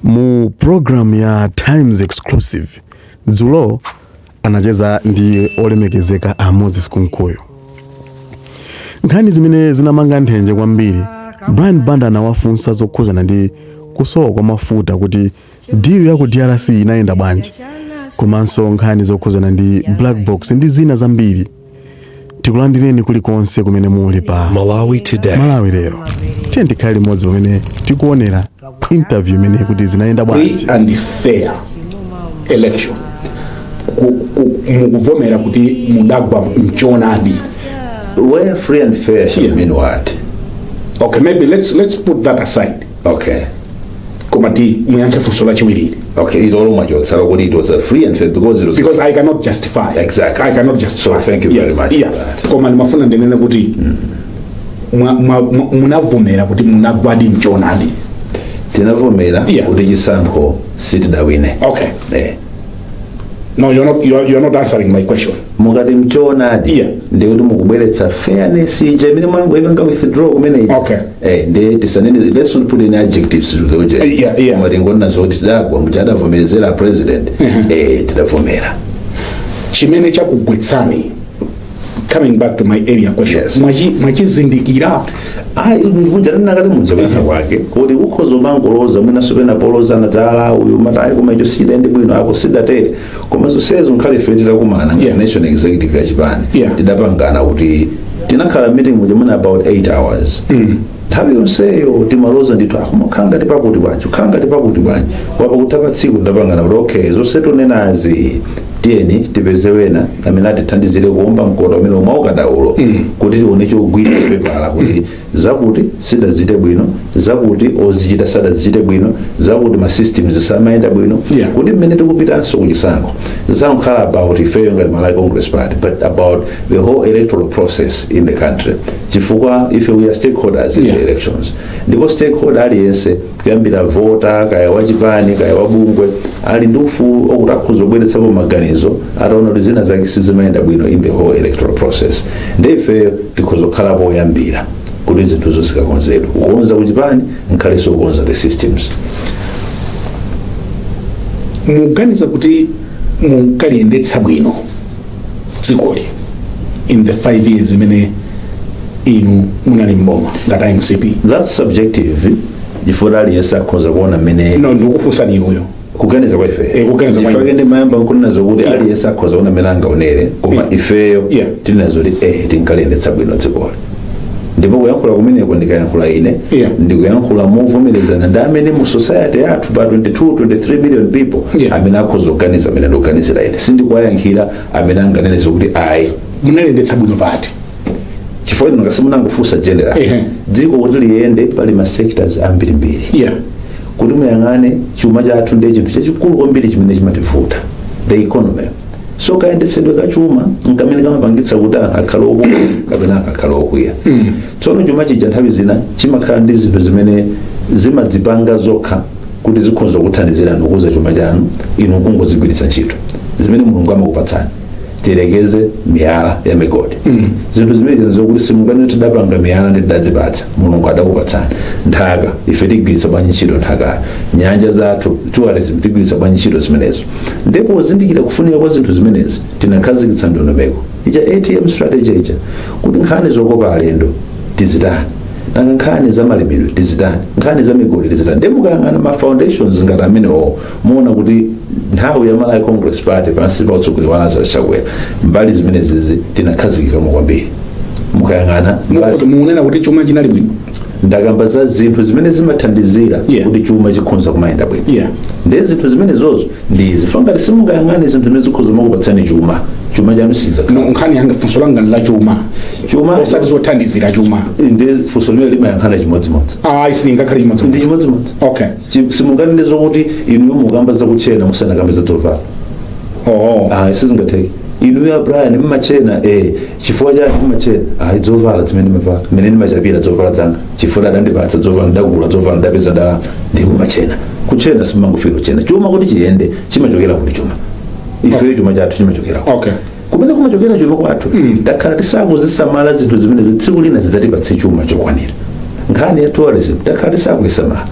Mu program ya Times Exclusive dzulo anacheza ndi olemekezeka a Moses Kunkuyu. Nkhani zimene zinamanga nthenje kwambiri, Brian Banda anawafunsa zokhuzana ndi kusowa kwa mafuta, kuti deal ya ku DRC inayenda bwanji, komanso nkhani zokhuzana ndi black box ndi zina zambiri. Tikulandireni kulikonse kumene muli pa Malawi Today. Malawi Lero. Tiye tikhale limodzi pamene tikuonera interview imene kuti zinayenda Free bwanji. and fair election. Mukuvomera kuti mudagwa mchoonadi? Where free and fair should mean what? Okay, maybe let's put that aside. Koma ti muyankhe funso lachiwiriri. Okay, it all much kuti it was a free and fair because it was Because I cannot justify. Exactly. I cannot justify. So thank you very much for that. Koma ndimafuna ndinene kuti munavomera kuti munagwadi mchoonadi? Tinavomera kuti chisankho sitidawine. No, you're not answering my question. Mukati mchoonadi, ndikuti mukubweretsa fairness ija imene mwangoipanga withdraw kumene ija. Ndi tisanene, let's not put any adjectives to the uje. Koma tingonena zoti tidagwa muja adavomerezera president, tidavomera. Chimene chakugwetsani, coming back to my earlier question, mwachizindikira? Ayi, mvunja ndinakati mudza kwake kuti ukhoza umangoloza mwinaso pena polozana dzala uyu mati ayi, koma icho sichidayende bwino apo sidatere, koma zonsezo nkhale ife titakumana ngati national executive ya chipani, tidapangana kuti tinakhala meeting muja muna about 8 hours. Nthawi yonseyo timaloza ndithu, akoma kukhala ngati pakuti bwanji, kukhala ngati pakuti bwanji, wapa kutha tsiku tidapangana kuti okay, zonse tunenazi, tiyeni tipeze wena amene atithandizire kuomba mkoto amene umwe ukadaulo kuti tione chogwira pepala kuti zakuti sidazite bwino, zakuti ozichita sadazichite bwino, zakuti ma systems samayenda bwino, kuti mmene tikupitanso kuchisankho zisangokhala about ifeyo ngati Malawi Congress Party, but about the whole electoral process in the country, chifukwa ife we are stakeholders in the elections, ndipo stakeholder aliyense, kuyambira voter, kaya wachipani, kaya wabungwe, ali ndi ufulu okuti akhoza kubweretsapo maganizo ataona kuti zina zake sizimayenda bwino in the whole electoral process. Ndi ifeyo tikhoza kukhalapo oyambira kuti zinthuzo zikakonzedwa, kukonza kuchipani nkhalenso kukonza the systems. Muganiza kuti munkaliyendetsa bwino dzikoli in the 5 years imene inu munali mboma ngati MCP? That's subjective, chifukwa aliyense akhoza kuona mmene No, ndikukufunsani inuyo. Kuganiza kwa ife? Kuganiza kwa Chifukwa inu. ndimayamba nkunena zokuti aliyense akhoza kuona mmene angaonere, koma ifeyo tinena zoti tinkaliyendetsa bwino dzikoli, ndipo kuyankhula kumeneko ndikayankhula ine, ndikuyankhula movomerezana ndi amene mu society yathu pa 22 23 million people amene akhoza kuganiza amene ndikuganizira ine. Sindikuwayankhira amene anganene zokuti ayi. Munaliyendetsa bwino pati? Chifukwa inu ngasimunangofunsa general, dziko kuti liyende pali ma sectors ambirimbiri. Kuti muyang'ane chuma chathu, ndiye chinthu chachikulu kwambiri chimene chimativuta, the economy. So kayendetsedwe ka chuma nkamene kamapangitsa kuti anthu akhale okwiya kapena akhale okwiya. Tsono chuma chija nthawi zina chimakhala ndi zinthu zimene zimadzipanga zokha kuti zikhoza kuthandizirani kukuza chuma chanu, inu kungozigwiritsa ntchito zimene Mulungu amakupatsani. Tiyerekeze miyala ya migodi, zinthu zimene zokuti simungane tidapanga miyala ndi tidadzipatsa, Mulungu adakupatsani. Nthaka, ife tigwiritsa bwanji ntchito nthakayo? Nyanja zathu, tourism, tigwiritsa bwanji ntchito zimenezo? Ndipo pozindikira kufunika kwa zinthu zimenezi, tinakhazikitsa ndondomeko ija, ATM strategy ija, kuti nkhani zokopa alendo tizitani, nanga nkhani za malimidwe tizitani, nkhani za migodi tizitani? Ndi mukayang'ana ma foundations ngati amenewo, muona kuti nthawi ya Malawi Congress Party pansi pa utsogoleri wa Lazarus Chakwera, mbali zimenezizi tinakhazikikamo kwambiri. Mukayang'ana Mukunena kuti chuma chinali bwino? Ndakamba za zinthu zimene zimathandizira kuti chuma chikhoza kumayenda bwino. Ndi zinthu zimenezozo ndi izi ngati simungayang'ane zinthu zimene zikhoza kumakupatsani chuma, chuma chanu sichidzakhala. No, nkhani yanga, funso langa la chuma, Chuma osati zothandizira chuma. Ndi funso limene limayankhana chimodzimodzi. Ah, silingakhale chimodzimodzi. Ndi chimodzimodzi. Simunganene zokuti inuyo mukamba zakuchena musanakambe zadzovala. Ah, sizingatheke. Inuyo Brian mmachena, chifukwa chani mmachena? Ah, dzovala zimene ndimavala, mmene ndimachapira dzovala dzanga, chifukwa adandipatsa dzovala, ndagula dzovala, ndapeza ndalama, ndi mumachena. Kuchena simangofika kuchena. Chuma kuti chiyende chimachokera kuti? Chuma, ifeyo chuma chathu chimachokera kuti? Kumene kumachokera chuma kwathu, takhala tisakuzisamala zinthu zimenezo, tsiku lina zidzatipatse chuma chokwanira. Nkhani ya tourism takhala tisakuisamala.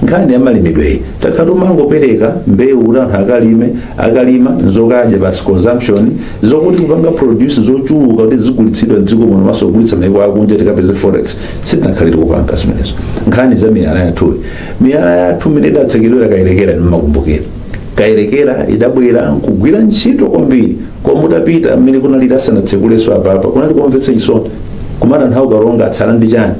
Nkhani ya malimidweyi, takhala umangopereka mbewu kuti anthu akalime, akalima nzokadya basi, consumption. Zokuti kupanga produce zochuluka kuti zigulitsidwe mdziko muno maso kugulitsa maiko akunja tikapeze forex, sitinakhale tikupanga zimenezo. Nkhani za miyala yathuyi, miyala yathu imene idatsekedwera Kayelekera, nimakumbukira Kayelekera idabwera nkugwira ntchito kwambiri. Koma mutapita mmene kunalira asanatsekulenso apapa, kunali komvetsa chisoni. Kumati anthu akukalonga atsala ndi chani?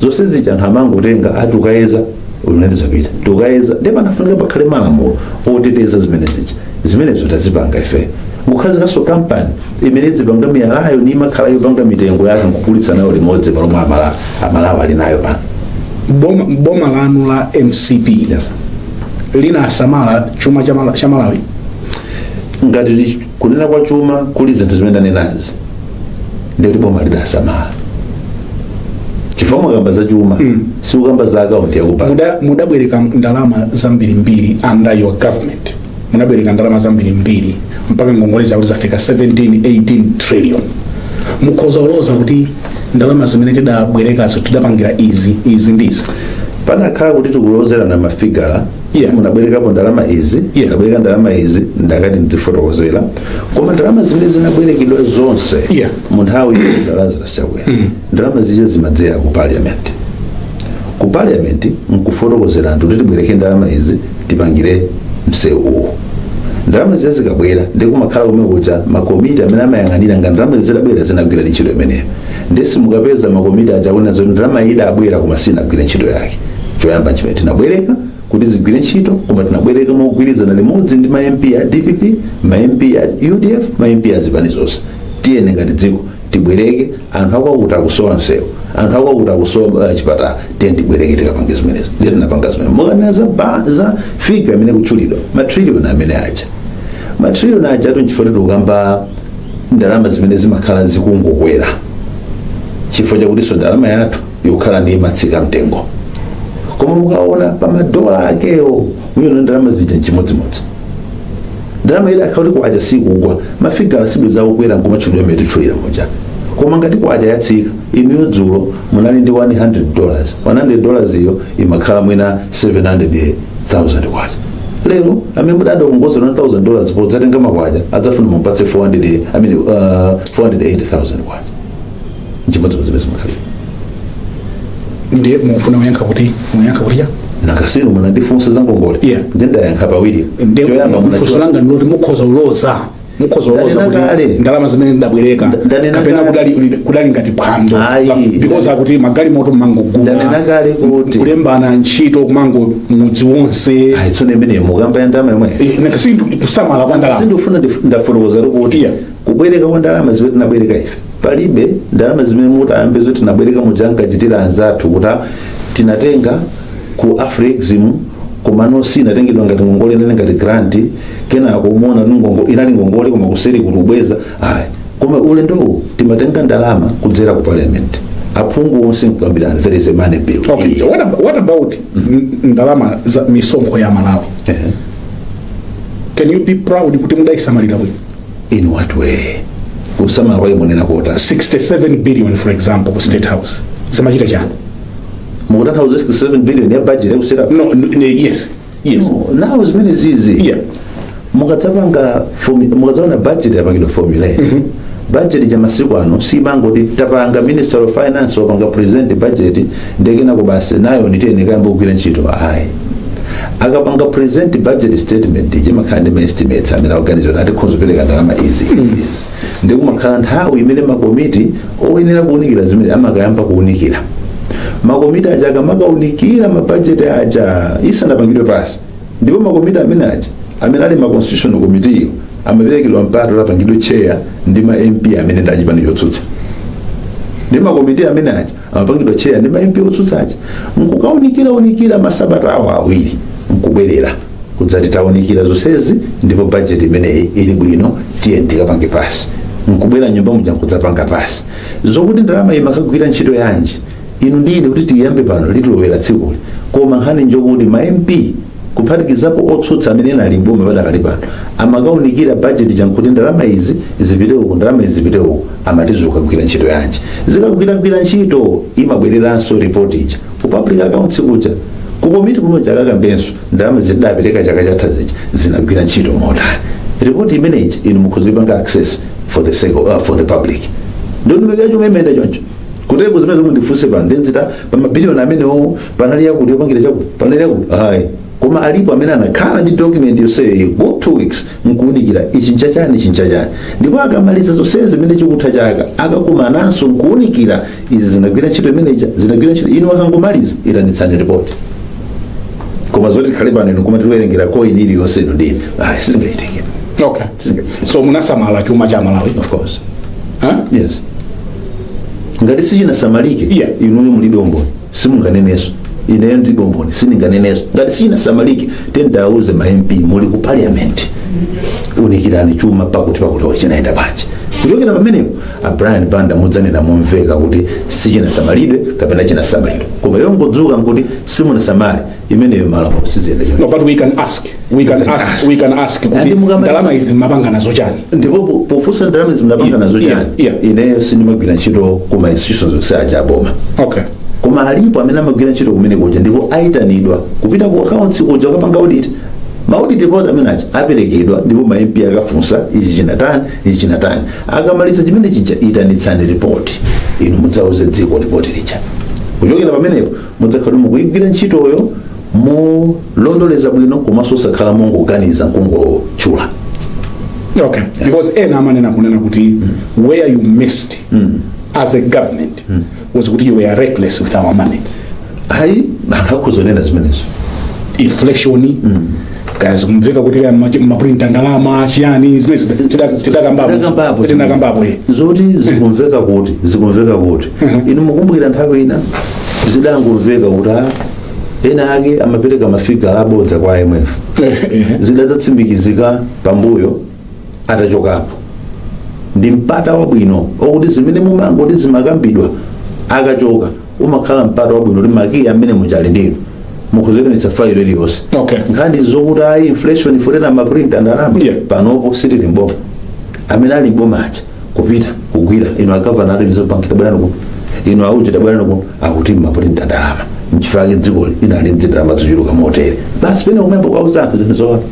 Zonse zija anthu amangotenga ati ukayeza ulendo zapita tikukayeza. Ndipo panafunika pakhale malamulo oteteza zimene zija. Zimenezo tazipanga ife, nkukhazikanso kampani imene idzipanga miyalayo ni imakhala yopanga mitengo yake nkugulitsa nayo limodzi palomwe Amalawi ali nayo pano. Boma lanu la MCP linasamala chuma cha Malawi? Ngati kunena kwa chuma kuli zinthu zimene ndanenazi, ndikuti boma lidasamala, chifukwa mwakamba za chuma, sikukamba za akaunti yakupanga. Mudabwereka ndalama zambirimbiri under your government, munabwereka ndalama zambirimbiri mpaka ngongole zakuti zafika 17 18 trillion. Mukhoza kuloza kuti ndalama zimene tidabwerekazo tidapangira izi, izi ndi izi? Panakhala kuti tikulozerana mafigala, munabwerekapo ndalama izi, ndabwereka ndalama izi, ndakati ndizifotokozera. Koma ndalama zimene zinabwerekedwa zonse mu nthawi ya Lazarus Chakwera, ndalama zija zimadzera ku parliament. Ku parliament nkufotokozera anthu kuti tibwereke ndalama izi, tipangire msewu uwu. Ndalama zija zikabwera, ndi kumakhala kumene kuja makomiti amene amayang'anira nga ndalama zidabwera zinagwira ntchito imeneyo. Ndesi mukapeza makomiti aja akunena zoti ndalama iyi idabwera koma sinagwire ntchito yake. Choyamba chimene tinabwereka kuti zigwire ntchito, koma tinabwereka mogwirizana limodzi ndi ma MP a DPP, ma MP a UDF, ma MP a zipani zonse: tiyene ngati dziko tibwereke, anthu akwakuti akusowa msewu, anthu akwakuti akusowa chipatala, tiye tibwereke tikapange zimenezo. Ndiye tinapanga zimenezo. Mukanena za figure imene kutchulidwa, matrillion amene aja, matrillion aja atu nchifukwa tikukamba ndalama zimene zimakhala zikungokwera, chifukwa chakutinso ndalama yathu ikukhala ndi imatsika mtengo. Koma mukaona pa madola akewo, muyona ndalama zija nchimodzimodzi. Ndalama ile akhala kuti kwacha sikugwa, mafigala sibweza kukwera nkumatchulidwa imene titchulira muja. Koma ngati kwacha yatsika, inuyo dzulo munali ndi $100, $100 iyo imakhala mwina 700,000 kwacha. Lero amene mudadakongoza $1,000, podzatenga makwacha adzafuna mupatse 400, I mean, 480,000 kwacha. Nchimodzimodzi zimene zimakhalira. Ndiye mufuna muyankha kuti ya? Nakasino munandifunsa za ngongole. Ndi ndayankha pawiri. Ndiye Choyamba funso langa ndiloti mukhoza kuloza Ndanena kuti kale. ndalama zimene ndabwereka Ndanena kapena kale. kudali ngati phwando? Ayi. Because akuti magalimoto mangogula, Ndanena kale kuti kulembana ntchito kumango mudzi wonse. Ayi, tsono imeneyo mukamba ya ndalama yomwe. Nakasi kusamala kwa ndalama. Sindifuna ndafotokoza kuti kubwereka kwa ndalama zimene tinabwereka ife, palibe ndalama zimene mutayambe zoti tinabwereka muja ankachitira anzathu kuti tinatenga ku Afrexim, koma sinatengedwa ngati ngongole, inali ngati grant, kenako umuona ni inali ngongole koma kuseri kuti ubweza. Ayi, koma ulendowu timatenga ndalama kudzera ku parliament, aphungu onse nkukambirana, there is a money bill. Okay, what about ndalama za misonkho ya Malawi? Can you be proud kuti mudayisamalira bwino? In what way? Kusamala kwake munena kota? 67 billion, for example, ku State House zimachita chani? Mukutanthauza 67 billion ya budget yakusera? No, yes. No, now zimene zizi mukadzapanga mukadzaona budget yapangidwa formulate, budget ja masiku ano simangoti tapanga, Minister of Finance wapanga present budget, ndekenako basi nayo nditene kayamba kugwira ntchito. Ayi, akapanga present budget statement, chimakhala ndi ma estimates amene akuganiza kuti atikhoza kupereka ndalama izi, izi. Ndi kumakhala nthawi imene makomiti oyenera kuwunikira zimene amakayamba kuwunikira. Makomiti aja akamakaunikira mabajeti aja isanapangidwe pasi, ndipo makomiti amene aja amene ali ma constitutional committee iyo amaperekedwa mpata lapangidwe chair ndi ma MP amene ndi achipani chotsutsa. Ndi makomiti amene aja amapangidwa chair ndi ma MP otsutsa aja, nkukaunikira unikira masabata awo 2, nkubwerera kudzati taunikira zonsezi ndipo budget imeneyi ili bwino, tiye tikapange pass. Nkubwera nyumba muja nkudzapanga pass. Zokuti ndalama imakagwira ntchito yanji, inu ndine kuti tiyambe pano litilowera tsikuli. Koma nkhani njokuti ma MP kuphatikizapo otsutsa amene ena ali mboma padakali pano amakaunikira budget jankuti ndalama izi zipite uku, ndalama izi zipite uku, amati zikagwira ntchito yanji. Zikagwiragwira ntchito, imabwereranso report ija ku Public Accounts kuja. Ku komiti kumene chakakambenso ndalama zidapereka chaka chatha zija zinagwira ntchito motani. Ripoti imeneyi inu mukhoza kuipanga access for the sake of, for the public. Ndondomeko yachuma imayenda choncho. Kutero zimene zomwe ndifunse pano ndenzita pa mabiliyoni amenewo, panali yakuti yopangira chakuti, panali yakuti, ayi. Koma alipo amene anakhala ndi document yonseyo go 2 weeks nkuwunikira ichi nchachani, ichi nchachani, ndipo akamaliza zonsezi zimene chikutha chaka akakumananso nkuwunikira izi zinagwira ntchito imeneja, zinagwira ntchito. Inu akangomaliza, itanitsani report. Koma zoti khale pano inu koma tiwerengera coin iliyonse inu ndini, ayi, sizingachitike. Sizingachitike. So munasamala chuma cha Malawi? Of course. Huh? Yes, ngati sichinasamalike, inuyo mulibe umboni, simunganenenso. Ineyo ndilibe umboni, sindinganenenso. Ngati sichinasamalike, tendauze ma MP muli ku parliament, unikirani chuma pakuti pakuti chinaenda bwanji. Kuchokera pamenepo, a Brian Banda mudzanena momveka kuti sichinasamalidwe kapena chinasamalidwe. Koma yongodzuka nkuti simunasamale, imeneyo malamulo siziyenda choncho. No, but we can ask, we can can ask, ask. we can ask kuti Andi ndalama izi mapanga nazo chani? Ndipo pofunsa ndalama izi mnapanga nazo chani, ineyo sindimagwira ntchito kuma institutions zonse aja aboma. Koma alipo amene amagwira ntchito kumene kuja, ndipo ayitanidwa kupita ku accounts kuja kukapanga audit. Ma audit report amene aja aperekedwa, ndipo ma MP akafunsa ichi chinatani, ichi chinatani. Akamaliza chimene chija, itanitsani report, inu mudzauze dziko report lija. Kuchokera pamenepo mudzakhala mukuyigwira ntchitoyo molondoleza bwino, komanso osakhala mongoganiza nkungotchula. Okay, because ena amanena kunena kuti where you missed as a government was kuti you were reckless with our money. Ayi, anthu akuzonena zimenezo. Inflation, kazi kumveka kuti kaya maprinta ndalama chiyani, zimene tidakambapo. Tidakambapo. Tidakambapo, eh. Zoti zikumveka kuti inu mukumbukira nthawi ina zidangomveka kuti ena ake amapereka mafigures abodza kwa IMF. Zidadzatsimikizika pambuyo atachokapo. Ndi mpata wabwino okuti zimene mumangoti zimakambidwa, akachoka umakhala mpata wabwino kuti makiyi amene muchali ndinu mukhuzerenetsa failo iliyonse. Nkhani zokuti ayi, inflation ifutena maprinta ndalama, panopo sitili mboma. Amene ali mboma aja kupita kugwira inu agavana ati Reserve Bank, tabwerani kuno, inu auja tabwerani kuno, akuti maprinta ndalama, nchifukwa dziko linali ndalama zochuluka motere. Basi, pene kumwembo kwauza anthu zinthu zoona.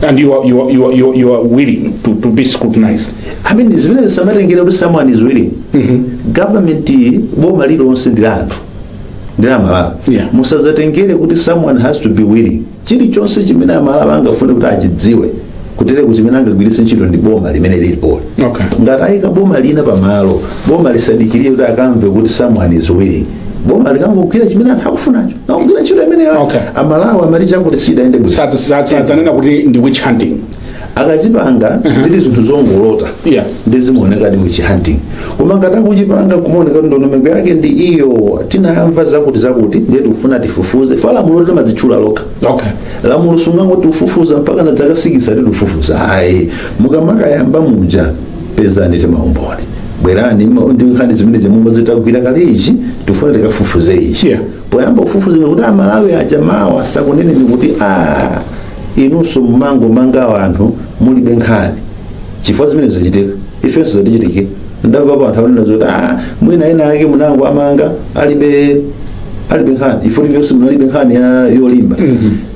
And you are willing to be scrutinized? I mean, zimene zisamatengera kuti someone is willing. Government, boma lilonse ndi la anthu, ndi la Malawi. Musadzatengere kuti someone has to be willing. Chilichonse chimene Amalawi angafune kuti achidziwe, kutereko chimene angagwiritse ntchito ndi boma limene lilipo. Ngati ayika boma lina pamalo, boma lisadikirire kuti akamve kuti someone is willing. Boma likangogwira chimene anthu akufunacho, akugwira ntchito imeneyo. Amalawi amati chakuti sidayende bwino. Sadzanena kuti ndi witch hunting? Akachipanga zili zinthu zongolota, ndi zimaoneka ndi witch hunting. Koma ngati akuchipanga kumaoneka kuti ndondomeko yake ndi iyo, tinamva zakuti zakuti, ndiye tikufuna tifufuze fa lamulo timadzitchula lokha. Lamulo sungangoti ufufuza mpaka na zaka 6 ati tifufuza, ayi. Mukamakayamba muja, pezani timaumboni, bwerani ndi nkhani zimene zimumba zitagwira kale, ichi tifuna tikafufuze ichi. Poyamba kufufuza kuti Amalawi aja mawa asakuneneni kuti a inunso mumango mangawo anthu mulibe nkhani, chifukwa zimene zichitika ifenso zatichitikira. Ndamvapo anthu akunena zoti a mwina ena ake munango amanga alibe nkhani, ifo livyonse munalibe nkhani ya yolimba.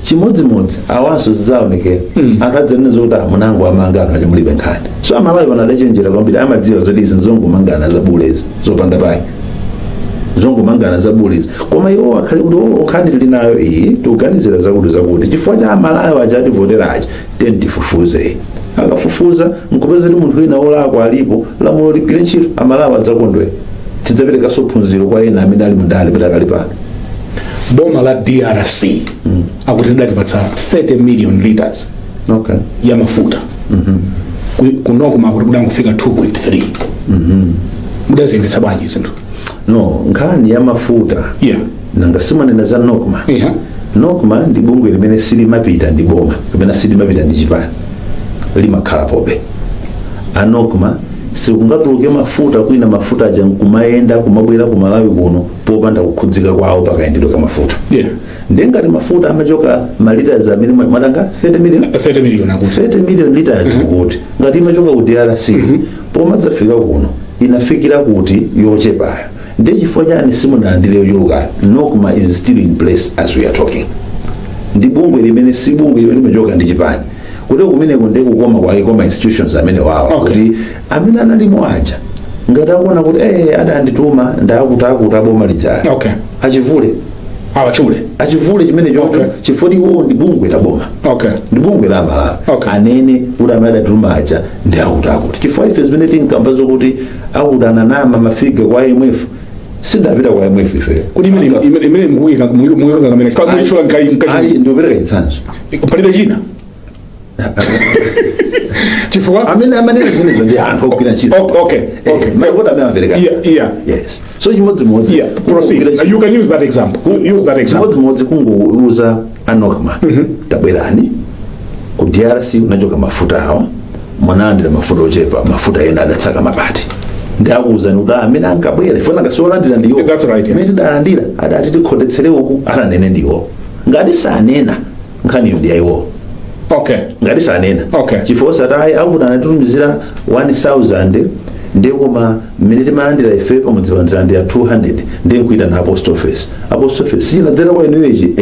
Chimodzimodzi awanso zidzaonekera, anthu adzanena zoti a munango amanga anthu aja mulibe nkhani. So Amalawi pano adachenjera kwambiri, amadziwa zoti izi nzongomangana zabulezi, zopanda pake, zongomangana zabulezi. Koma iwo akhale kuti oh, nkhani tili nayo iyi, tikuganizira zakuti zakuti, chifukwa cha Amalawi aja ativotera aja, teni tifufuze. Akafufuza nkupeza kuti munthu wina wolakwa alipo, lamulo ligwire ntchito, Amalawi adzakondwera. Tidzaperekanso phunziro kwa ena amene ali mundale patakali pano. Boma la DRC akuti lidatipatsa 30 million liters ya mafuta. Kunoko makuti kudangofika 2.3. Mudaziyendetsa bwanji zinthu? No, nkhani ya mafuta, nanga simanena za NOCMA? NOCMA ndi bungwe limene silimapita ndi boma kapena silimapita ndi chipani, limakhala pobe. A NOCMA sikungatuluke mafuta kwina, mafuta aja nkumayenda kumabwera ku Malawi kuno popanda kukhudzika kwawo pakayendedwe ka mafuta. Ndiye ngati mafuta amachoka maliters amene mwatanga 30 million, 30 million akuti. 30 million liters, kuti ngati imachoka ku DRC, pomadzafika kuno inafikira kuti yochepayo. Ndiye chifukwa chani simunalandire yochuluka? NOCMA is still in place as we are talking. Ndi bungwe limene si bungwe limene limachoka ndi chipani, kuti kumeneko ndi kukoma kwake kwa ma institutions amene wawa, kuti amene analimo aja ngati akuona kuti adandituma ndakuti akuti aboma lijaya, achivule. Awachule. Achivule chimene choncho, chifukwa iwo ndi bungwe la boma, ndi bungwe la Malawi. Anene kuti amene adatuma aja ndi akuti akuti, chifukwa ife zimene tinkamba zokuti akuti ananama ma figure kwa IMF, sindapita kwa IMF ife. Kuti imene mukuyika kamene muchula nkai? Ayi, ndikupereka chitsanzo. Palibe china chifukwa Amene amanena zimenezo ndi anthu ogwira ntchito. Malipoti amene amapereka. Yes, so chimodzimodzi Yeah, proceed. You can use that example. Use that example. Chimodzimodzi kungouza a NOCMA, tabwerani ku DRC, unachoka mafuta awa, mwanalandira mafuta ochepa, mafuta ena adatsaka mapati, ndakuwuzani kuti amene ankabwera ifuna ngasiolandira ndiwo. That's right, yeah. Imene tidalandira adati tikhotetsere uku, atanene ndiwo. Ngati sanena, nkhaniyo ndi yayiwo. Ngati sanena, chifukwa satayi akuti anatitumizira 1000, ndiye koma mmene timalandira ife pamudzi pano tilandira 200, ndiye nkuita na post office, a post office sinadzera kwa inuyo ichi,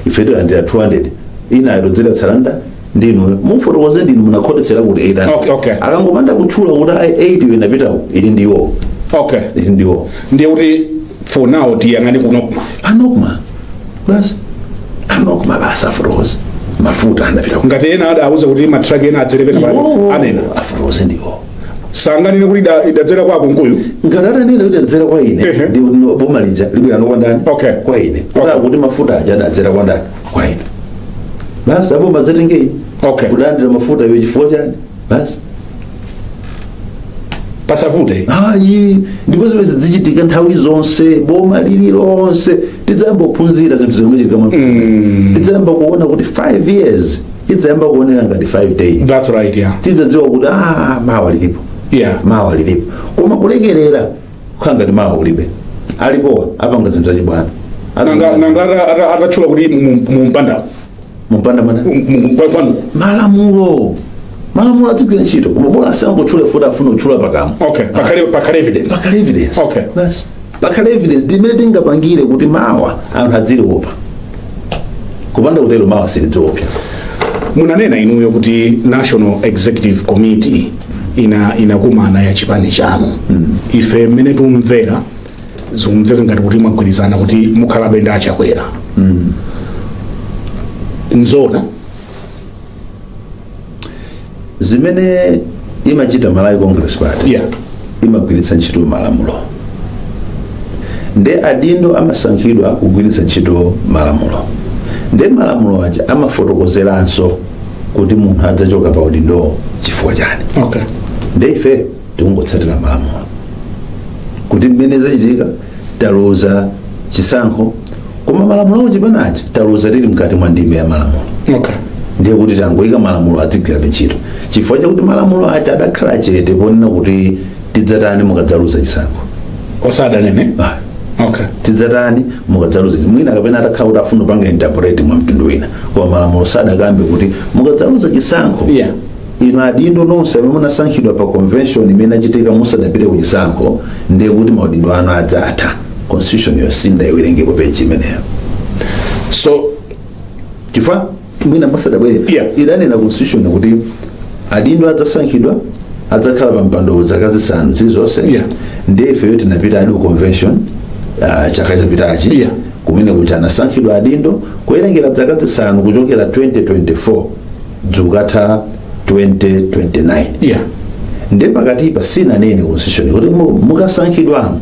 ife tilandira 200, ina itodzera tsalanda ndinuyo, mufotokoze ndinu munakhotetsera kuti 800. Akangopanda kutchula kuti ayi, 8 yo inapitawo, ili ndiwo. Ili ndiwo. Ndiye kuti for now tiyang'ane ku NOCMA. A NOCMA basi, a NOCMA basi afotokoze mafuta anapita ku Ngati ena adauza kuti matraki ena adzere pena pale, anena. Afotokoze ndiwo. Sanganene kuti idadzera kwa Kunkuyu. Ngati atanena kuti adadzera kwa ine, ndi boma lija libwera kwa ndani? Kwa ine. Kuti mafuta aja adadzera kwa ndani? Kwa ine basi, apo madzatengeyi kulandira mafuta iwe chifukwa chani basi. Pasavute. Ayi, ndipo zimene zichitika nthawi zonse, boma lililonse, tidzayamba kuphunzira zinthu zikamachitika mwa, tidzayamba kuona kuti 5 years idzayamba kuoneka ngati 5 days. That's right, yeah. Tidzadziwa kuti ah, mawa lilipo. Mawa lilipo, koma kulekerera kukhala ngati mawa ulibe, alipowa apanga zinthu zachibwana. Nanga atatchula kuti mumpanda Mumpanda mana kwanu? Malamulo adzigwira ntchito, koma bola asangotchule futi afuna kutchula pakamwa. Okay, pakhale evidence. Pakhale evidence. Basi, pakhale evidence ndimene tingapangire kuti mawa anthu adziliopa. Kupanda kutero mawa silidziopsa. Munanena inuyo kuti National Executive Committee inakumana ya chipani chanu. Ife mmene tumvera, zikumveka ngati kuti mwagwirizana kuti mukhalabe ndi Achakwera. Nzona? Zimene imachita Malawi Congress Party, imagwiritsa ntchito malamulo, nde adindo amasankhidwa kugwiritsa ntchito malamulo, nde malamulo aja amafotokozeranso kuti munthu adzachoka pa udindo chifukwa chani. Nde ife tikungotsatira malamulo kuti mmene zachitika, taluza chisankho, koma malamulo akuchipanachi taluza tili mkati mwa ndime ya malamulo. Ndiye kuti tangoyika malamulo adzigwirabe ntchito, chifukwa chakuti malamulo aja adakhala chete ponena kuti tidzatani mukadzaluza chisankho. Osadanene. Ah. Okay. Tidzatani mukadzaluza, mwina kapena atakhala kuti afuna kupanga interpret mwa mtundu wina, koma malamulo sadakambe kuti mukadzaluza chisankho, inu adindo nonse amene munasankhidwa pa convention imene achitika musadapite ku chisankho, ndiye kuti maudindo anu adzatha. Constitution yosinda iwerengepo page imeneyo. So chifukwa mwina musadabwere, idanena constitution kuti adindo adzasankhidwa adzakhala pa mpando zaka 5 zilizonse. Ndiye ifeyo tinapita adi ku convention chaka chapitachi, kumene kuti anasankhidwa adindo kuwerengera zaka 5 kuchokera 2024 dzukatha 2029. Ndiye pakatipa sinanene constitution kuti mukasankhidwamo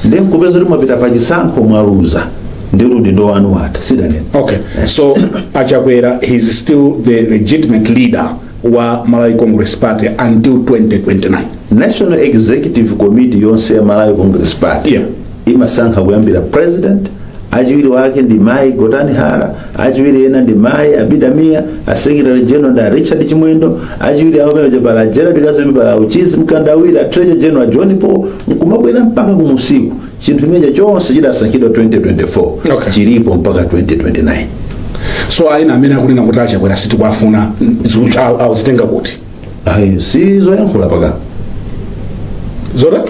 ndiye nkupeza kuti mwapita pa chisankho mwaluza, ndiye kuti udindo wanu watha. Sidanene. Okay, so Achakwera, he's still the legitimate leader wa Malawi Congress Party until 2029? National Executive Committee yonse ya Malawi Congress Party imasankha kuyambira president, achiwiri wake ndi mayi Gotani Hara, achiwiri ena ndi mayi Abida Mia, a secretary general ndi a Richard Chimwendo, achiwiri awo pene pala Gerald Kazembe, pala Uchizi Mkandawiri, a treasurer general John Paul, nkumabwera mpaka kumusiku. Chinthu chimenechi chonse chidasankhidwa 2024, chilipo mpaka 2029. So aina amene akunena kuti Achakwera sitikuafuna, awuzitenga kuti? Ayi, si zoyankhula paka. Zota?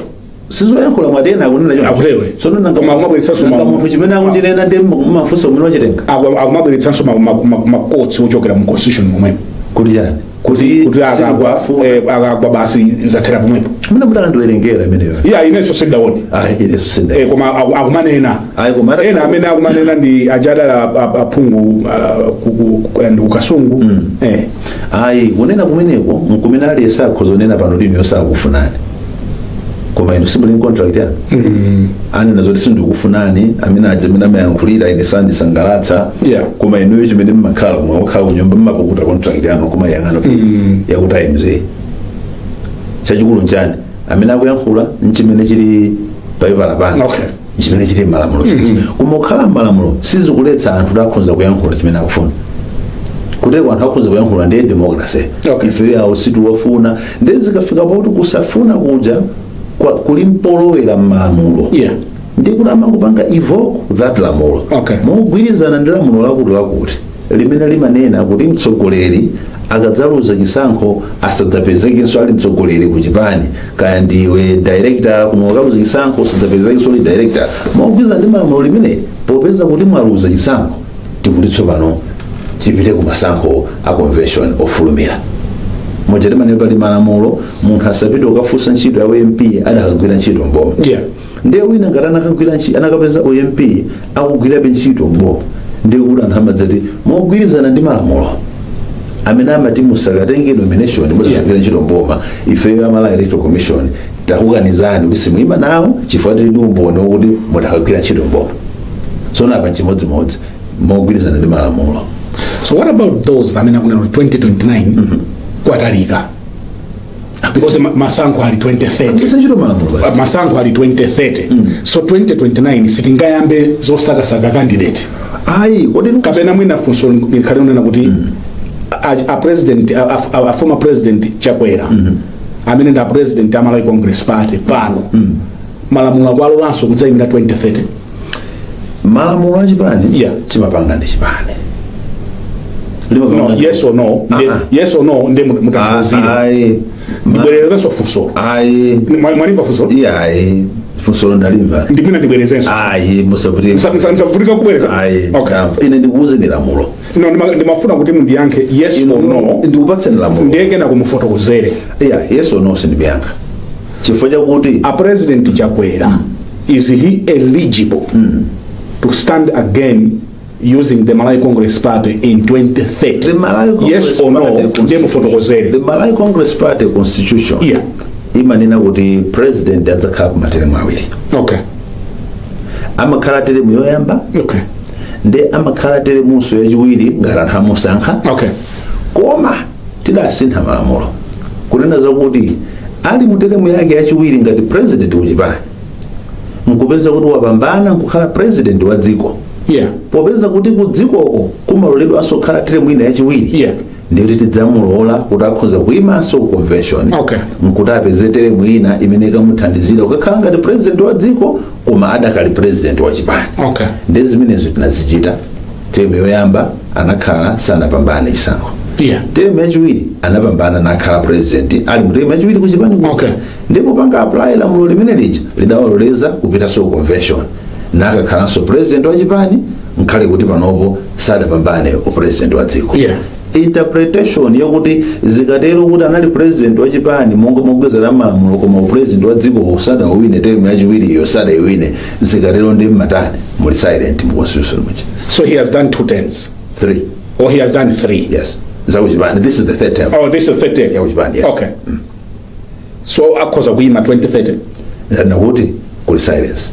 Sizoyankhula mwatena akunena choncho. Akutero. Tsono nanga Koma akumabweretsanso nanga munthu chimene akundinena ndi mafunso umene wachitenga. Akumabweretsanso ma quotes ochokera mu constitution momwemo. Kuti chani? Kuti akagwa Sikuafuna. akagwa basi, zathera pomwepo. Muna mudakandiwerengera imeneyo? Iya, inenso sindaone. Ayi, inenso sinda. Koma akumanena. Ayi, koma ena amene akumanena ndi ajadala aphungu ndi kukasungu. Ayi, kunena kumeneko nkumene aliyense akhoza kunena pano kuti inuyo sakufunani, koma inu simuli contract yanu. Anena zoti sindikufunani, amene aja amene amayankhulira ine sandisangalatsa. Koma inuyo chimene mmakhala kumwe wakhala kunyumba, mmapukuta contract yanu kumayang'ana kuti yaku Times, chachikulu nchani? Amene akuyankhula nchimene chili papepala pano, chimene chili m'malamulo chichi. Koma kukhala m'malamulo sizikuletsa anthu kuti akhoza kuyankhula chimene akufuna. Kuteko anthu akhoza kuyankhula, ndiye democracy. Ife yawo situwafuna, ndiye zikafika pakuti kusafuna kuja kuli mpolowera m'malamulo, ndiye kuti amangopanga evoke that lamulo mogwirizana ndi lamulo lakuti lakuti limene limanena kuti mtsogoleri akadzaluza chisankho asadzapezekenso ali mtsogoleri ku chipani. Kaya ndiwe director, koma ukaluza chisankho usadzapezekenso uli director. Mogwirizana ndi malamulo limene, popeza kuti mwaluza chisankho, tikuti tsopano tipite ku masankho a convention ofulumira. Moja timanena pali malamulo, munthu asapite kukafunsa ntchito ya MP adakagwira ntchito mboma. Ndiye wina ngati anakagwira ntchito, anakapeza uMP akugwirabe ntchito mboma, ndiye kuti anthu amadzati mogwirizana ndi malamulo amene amati musakatenge nomination mutakagwira ntchito mboma, ifeyo a Malawi Electoral Commission takukanizani kuti simuyima nawo chifukwa tili ndi umboni wokuti mutakagwira ntchito mboma. Tsono apa nchimodzimodzi, mogwirizana ndi malamulo. So what about those amene akunena kuti 2029 kwatalika because masankho ali 2030? Agwiritsa ntchito malamulo basi. Masankho ali 2030, so 2029 sitingayambe zosakasaka candidate? Ayi, kodi Kapena mwina funso likhale unena kuti a president a former President Chakwera amene ndi a president a Malawi Congress Party pano, malamulo akualolanso kudzayimira 2030? Malamulo achipani chimapanga ndi chipani. No, yes or no? Ah, ah. Yes or no, ndi mutanthauzire. Ayi. Ndibwerezenso funsolo? Ayi. Mwalimva funsolo? Iyayi, funsolo ndalimva. Ndimwina ndibwerezenso? Ayi, musavutike. Musavutika kubwereza. Ayi. Okay. Ndamva. Ine ndikuwuzeni lamulo. No, ndimafuna kuti mundiyankhe yes or no. Ndikupatseni lamulo. Ndiye kena kumufotokozere. Iya, yes or no sindiyankha chifukwa chakuti A President Chakwera, is he eligible to stand again using the Malawi Congress Party in 2030? The Malawi Congress Yes or no? Party Ndiye constitution- mufotokozere. The Malawi Congress Party constitution imanena kuti president adzakhala ku materemu awiri. Amakhala teremu yoyamba, ndi amakhala teremunso yachiwiri ngati anthu amusankha. Koma tidasintha malamulo kunena zakuti ali mu teremu yake yachiwiri ngati president kuchipani, nkupeza kuti wapambana nkukhala president wa dziko, popeza kuti ku dzikoko kumaloledwanso kukhala teremu ina yachiwiri, ndiyoti tidzamulola kuti akhoza kuyimanso ku convention nkuti apeze teremu ina imene ikamuthandizira kukakhala ngati president wa dziko koma adakali president wa chipani. Ndi zimenezo tinazichita. Teremu yoyamba anakhala, sanapambane chisankho. Teremu yachiwiri anapambana nakhala president ali mu teremu yachiwiri kuchipani kuja. Ndipo panga apply lamulo limene lija lidawaloleza kupitanso ku convention nakakhalanso president wa chipani nkhale kuti panopo sadapambane upresident wa dziko. Interpretation yokuti zikatero kuti anali president wa chipani monga mogwezera malamulo koma upresident wa dziko sadawine, teremu yachiwiriyo sadayiwine, zikatero ndi mmatani? Muli silent mu constitution muja. So he has done two terms? Three. Or he has done three? Yes, zakuchipani. This is the third term. Oh, this is the third term. Yakuchipani, yes. Okay, so akhoza kuyima 2030? Nakuti kuli silence.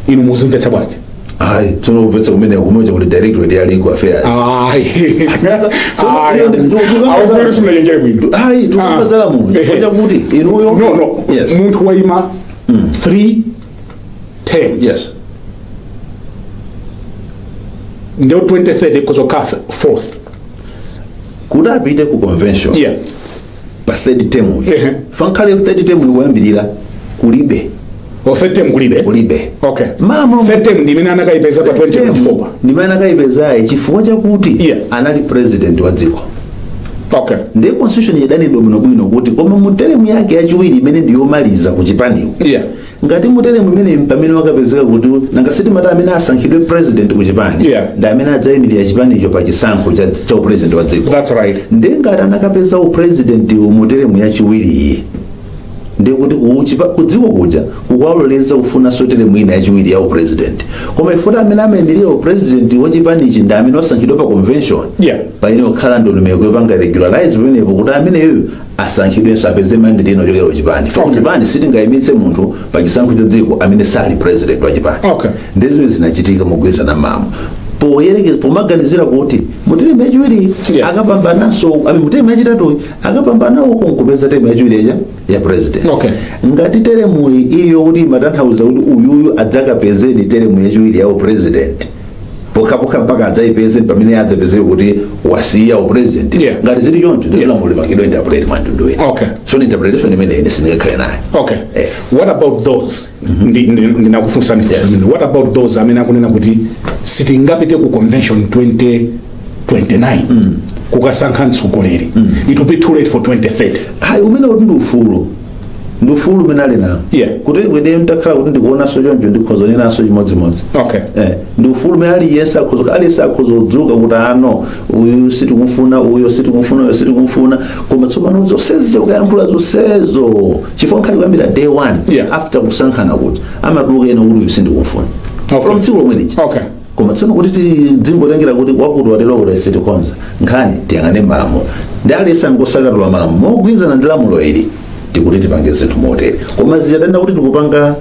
Inu muzimvetsa bwanji? Ayi, tsono kumvetsa kumene kumoja kuli Directorate ya Legal Affairs. Ayi. Ayi, Ayi, simunachenjere bwino. Ayi, tikukamba za lamulo chifukwa chakuti inuyo No. Yes. Munthu wayima three terms, ndio 2030 kuzokhala fourth. Kuti apite ku convention pa third term uyu, fankhale third term ikuyambirira kulibe. O, third term kulibe? Kulibe. Malamulo third term ndimene anakayipeza pa 2024 pa. Ndimene anakayipezayi chifukwa chakuti anali president wa dziko. Ndiye constitution idanenedwa bwinobwino kuti koma mu teremu yake yachiwiri imene ndi yomaliza ku chipaniwo, ngati mu teremu imene pamene wakapezeka kuti nanga sitimati amene asankhidwe president ku chipani ndi amene adzayimirira chipanicho pa chisankho cha upresident wa dziko. That's right. Ndiye ngati anakapeza upresident mu teremu yachiwiriyi, ndiye kuti ku dziko kuja kukwaloleza kufunanso teremu ina yachiwiri ya upresident, koma ifuna amene amayimirira upresident wa chipanichi ndi amene wasankhidwa pa convention, paine kukhala ndondomeko yopanga regularize pamenepo kuti ameneyo asankhidwenso, apeze mandate ina ochokera ku chipani. Fa kuchipani sitingayimitse munthu pa chisankho cha dziko amene sali president wa chipani. Ndi zimene zinachitika mogwirizana mamo poyerekeza, pomaganizira kuti muteremu yachiwiri akapambananso, ami muteremu yachitatuyi akapambana uko nkupeza teremu yachiwiri ya president. Ngati teremuyi iyo kuti imatanthauza kuti uyuyu adzakapezedi teremu yachiwiri ya upresident pokhapokha mpaka adzayipeze pamene adzapezeke kuti wasiya upresident, ngati zili choncho, ndi lamulo lipangidwe interpret mwa mtundu wina. So interpretation imene ine sindingakhale nayo. What about those, ndinakufunsani funso limene, what about those amene akunena kuti sitingapite ku convention 2029 kukasankha mtsogoleri, it will be too late for 2030? Hayi, umene kuti ndi ufulu umene ali nawo. Kuti ine nditakhala kuti ndikuonanso choncho, ndikhoza nenaso chimodzimodzi. Ndi ufulu umene aliyense akhoza kudzuka kuti ano uyu sitikumfuna, uyo sitikumfuna, uyo sitikumfuna. Koma tsopano zonsezi chakuyankhula zonsezo, chifukwa nkhali kuyambira day one after kusankhana kuti amatuluka ena kuti uyu sindikumfuna from tsiku lomwe lija. Koma tsono kuti tidzingotengera kuti wakuti watero kuti sitikonza nkhani, tiyang'ane malamulo ndi aliyense angosakatula malamulo mogwirizana ndi lamulo ili, tikuti tipange zinthu motere. Koma ziyatenda kuti tikupanga,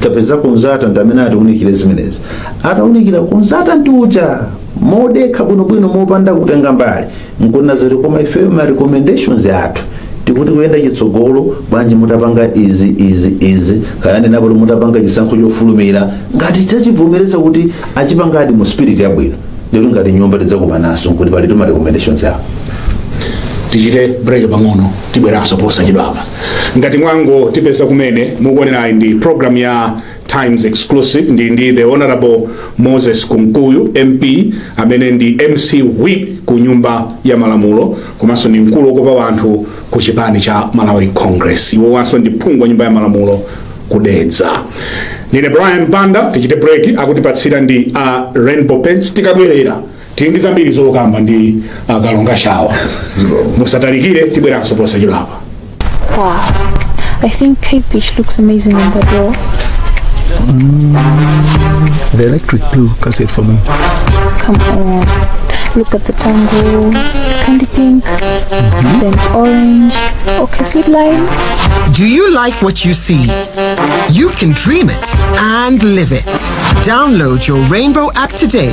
tapeza consultant amene atiunikire zimenezi. Ataunikira consultant uja modekha bwinobwino, mopanda kutenga mbali, nkunena zoti koma ifeyo ma recommendations athu tikuti kuyenda chitsogolo bwanji mutapanga izi, izi, izi, kaya napo mutapanga chisankho chofulumira, ngati chachivomereza kuti achipangadi mu spirit yabwino, ndikuti ngati nyumba tidzakumanaso nkuti pali ma recommendations awo. Tichite break pang'ono, tibweranso posachedwapa. Ngati mwango tipeza kumene mukuonerayi, ndi program ya Times Exclusive. Ndi the Honorable Moses Kunkuyu MP, amene ndi MC Whip ku Nyumba ya Malamulo, komanso ndi mkulu wokopa anthu ku chipani cha Malawi Congress. Iwowanso ndi phungu wa Nyumba ya Malamulo kudedza. Ndine Brian Banda. Tichite break, akutipatsira ndi a Rainbow Paints. Tikabwerera tili ndi zambiri zokamba ndi akalonga shawa. Musatalikire, tibweranso posachedwapa. Wow. I think Cape Beach looks amazing on that wall. The electric blue calls it for me. Come on. Look at the tango, candy pink, burnt orange, okay, sweet lime. Do you like what you see? You can dream it and live it. Download your Rainbow app today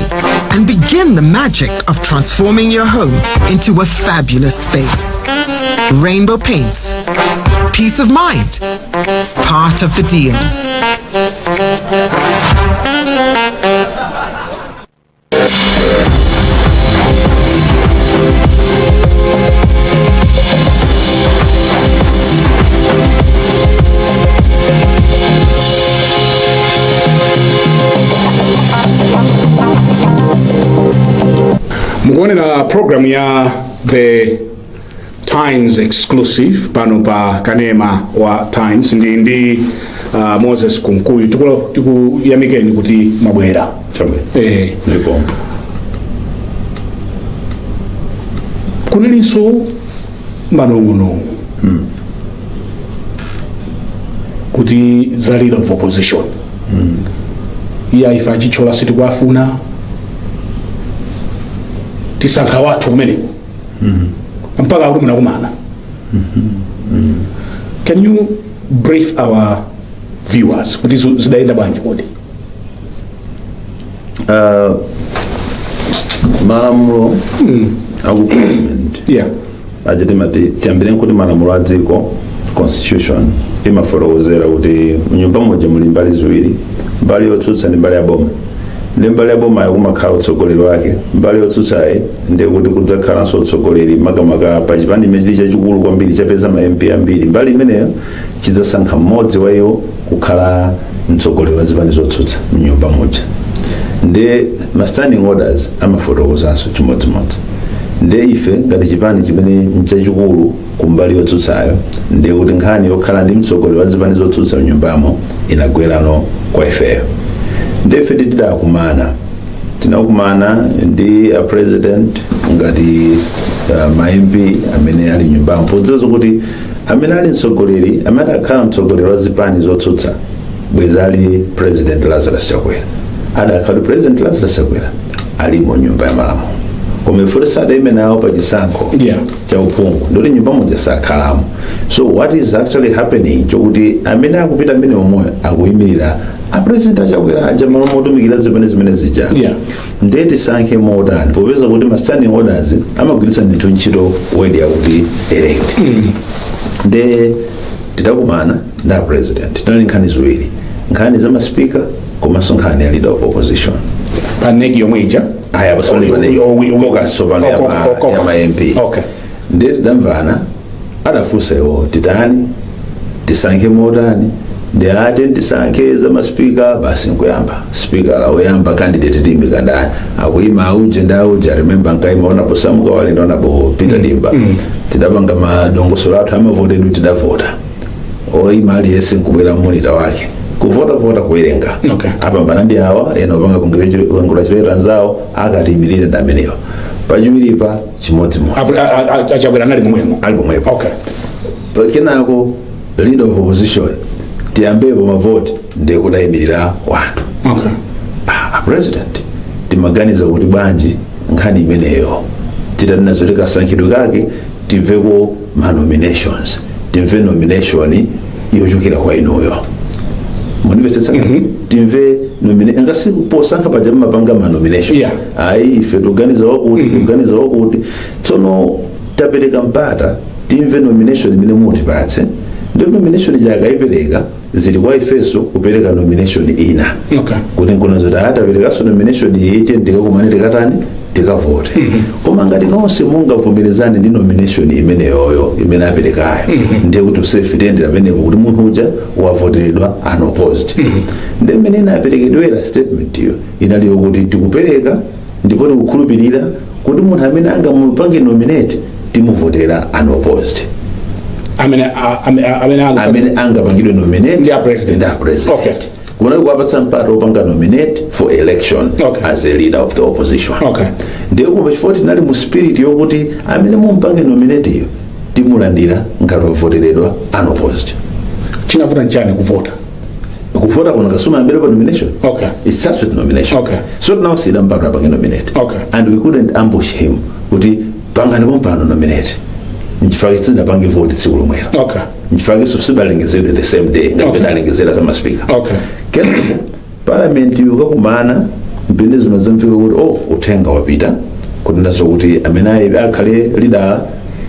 and begin the magic of transforming your home into a fabulous space. Rainbow Paints. Peace of mind. Part of the deal. Mukuonera program ya The Times Exclusive pano pa kanema wa Times. Ndi Moses Kunkuyu. Tikuyamikeni kuti mwabwera. Chabwino. Zikomo. Kunalinso manong'onong'o kuti za leader of opposition, iye ife achithyola sitikuafuna, tisankha wathu kumeneko, mpaka kuti munakumana. Can you brief our viewers kuti zidayenda bwanji kodi? Malamulo aku parliament aja timati, tiyambire kuti malamulo a dziko, constitution, imafotokozera kuti mnyumba moja muli mbali ziwiri, mbali yotsutsa ndi mbali ya boma. Ndi mbali ya boma kumakhala utsogoleri wake, mbali yotsutsayi ndiye kuti kudzakhalanso utsogoleri, makamaka pa chipani imene chili chachikulu kwambiri, chapeza ma MP ambiri, mbali imeneyo chidzasankha mmodzi wa iwo kukhala mtsogoleri wa zipani zotsutsa mnyumba moja. Ndi ma standing orders amafotokozanso chimodzimodzi. Nde ife ngati chipani chimene nchachikulu kumbali yotsutsayo, ndiye kuti nkhani yokhala ndi mtsogoleri wa zipani zotsutsa mnyumbamo inagwerano kwa ifeyo. Ndiye ife tidakumana, tinakumana ndi a president ngati ma MP amene ali nyumbamo, podziwa kuti amene ali mtsogoleri, amene akhala mtsogoleri wa zipani zotsutsa bweza ali President Lazarus Chakwera. Adakhala President Lazarus Chakwera alimo nyumba ya malamulo, koma ife sadayime nawo pa chisankho cha uphungu, ndoti nyumba moja sakhalamo. So what is actually happening, chokuti amene akupita amene omwe akuyimirira a President aChakwera aja malo motumikira zipani zimene zija. Ndiye tisankhe motani, popeza kuti ma standing orders amagwiritsa ndithu ntchito word yakuti "elect"? Nde tidakumana ndi a president, tinali nkhani ziwiri, nkhani za maspika komanso nkhani ya leader of opposition. Pa NEC yomwe ija? Aya, pasoni pane caucus tsopano Caucus. ya ma MP. Ndiye tidamvana, adafunsa iwo, titani, tisankhe motani? Ndi ati tisankhe za maspika basi. Nkuyamba spika woyamba, candidate tiyimika ndani? Akuyima auje ndi auje. Remember, nkaima onapo Samuka Wale, onapo Peter Dimba. Tidapanga madongosolo athu amavotedwe, tidavota, oyima aliyense nkubwera monitor wake, kuvotavota, kuwerenga. Apambana ndi awa, ena opanga congratulate anzawo, akatiyimirire ndi amenewa. Pachiwiripa chimodzimodzi. AChakwera anali momwemo? Ali pomwepo. Kenako leader of opposition, tiyambepo mavoti, ndiye kudayimirira wanthu. Ah, a president, timaganiza kuti bwanji nkhani imeneyo titati nazo tikasankhidwe kake timveko ma nominations, timve nomination yochokera kwa inuyo, mundimvetsetsa? Timve ngasi posankha paja mumapanga ma nomination. Ayi, ife tuganiza wakuti, tuganiza wakuti. Tsono tapereka mpata, timve nomination imene mutipatse. Ndi nomination jakayipereka, zili kwa ifenso kupereka nomination ina kuti nkuno zoti ataperekanso nomination iyi, tiye tikakumane, tikatani, tikavote. Koma ngati nonse mungavomerezane ndi nomination imeneyoyo imene aperekayo, ndiye kuti usefe tiyendera pamenepo kuti munthu uja wavoteredwa unopposed. Ndi mmene inaperekedwera statement iyo, inali yokuti tikupereka ndipo tikukhulupirira kuti munthu amene angamupange nominate timuvotera unopposed. Amene Amene angapangidwe nominate Ndi a president. Ndi a president. Kunali kuwapatsa mpata wopanga nominate for election as a leader of the opposition. Ndiye koma chifukwa tinali mu spirit yokuti amene mumpange nominate iyo timulandira ngati wavoteredwa unopposed. Chinavuta nchani kuvota? Kuvota kuna kasuma ambere pa nomination. It starts with nomination. So tinawasiyira mpata apange nominate and we couldn't ambush him kuti pangani pompano nominate, nchifukwa sinapange vote tsiku lomwelo. Nchifukwa sidalengezedwe the same day ngati alengezera za maspika. Kenako parliament yukakumana, mpene zimazamfika kuti oh, uthenga wapita kuti ndazo kuti amene ayi akhale leader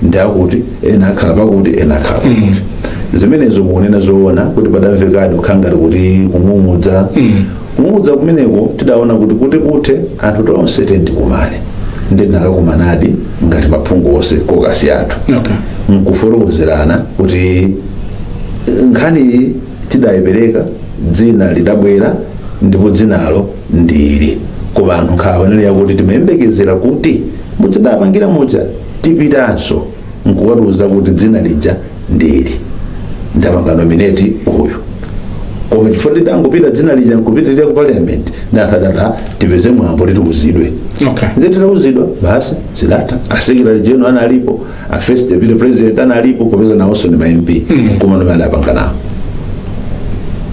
ndi akuti, ena akhala pakuti, ena akhala pakuti. Zimenezo mukunena zoona kuti padamvekadi kukhala ngati kuti kung'ung'udza. Kung'ung'udza kumeneko tidaona kuti kuthe anthu tonse tendikumane, ndi tinakakumanadi ngati maphungu onse, caucus yathu, nkufotokozerana kuti nkhani tidayipereka, dzina lidabwera ndipo dzinalo ndili, koma anthu nkhawa inali yakuti timayembekezera kuti muchadapangira muja tipitanso nkukatiuza kuti dzina lija ndili, ndapanga nominate uyu. Koma chifukwa tidangopita dzina lija nkupitirira ku parliament, ndakadata tipeze mwambo titiuzidwe. Nde titauzidwa basi, zidatha. A secretary general analipo, a first deputy president analipo, popeza nawonso ndi ma MP, koma nomwe adapanga nawo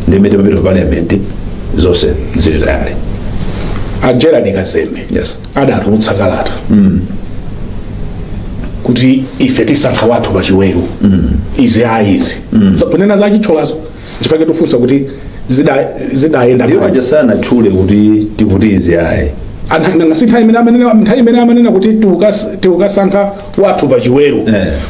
ndimene timapita ku parliament zonse zili tayali. A Gerard Kazembe adatulutsa kalata kuti ife tisankha wathu pachiweru, izi ayi izi. Kunena za Chithyolazo, nchifukwa tifunsa kuti zidayenda Ndiyo. bwanji? Aja sanatchule kuti tikuti izi ayi. Nangasi nthawi imene amanena kuti tikukasankha wathu pachiweru,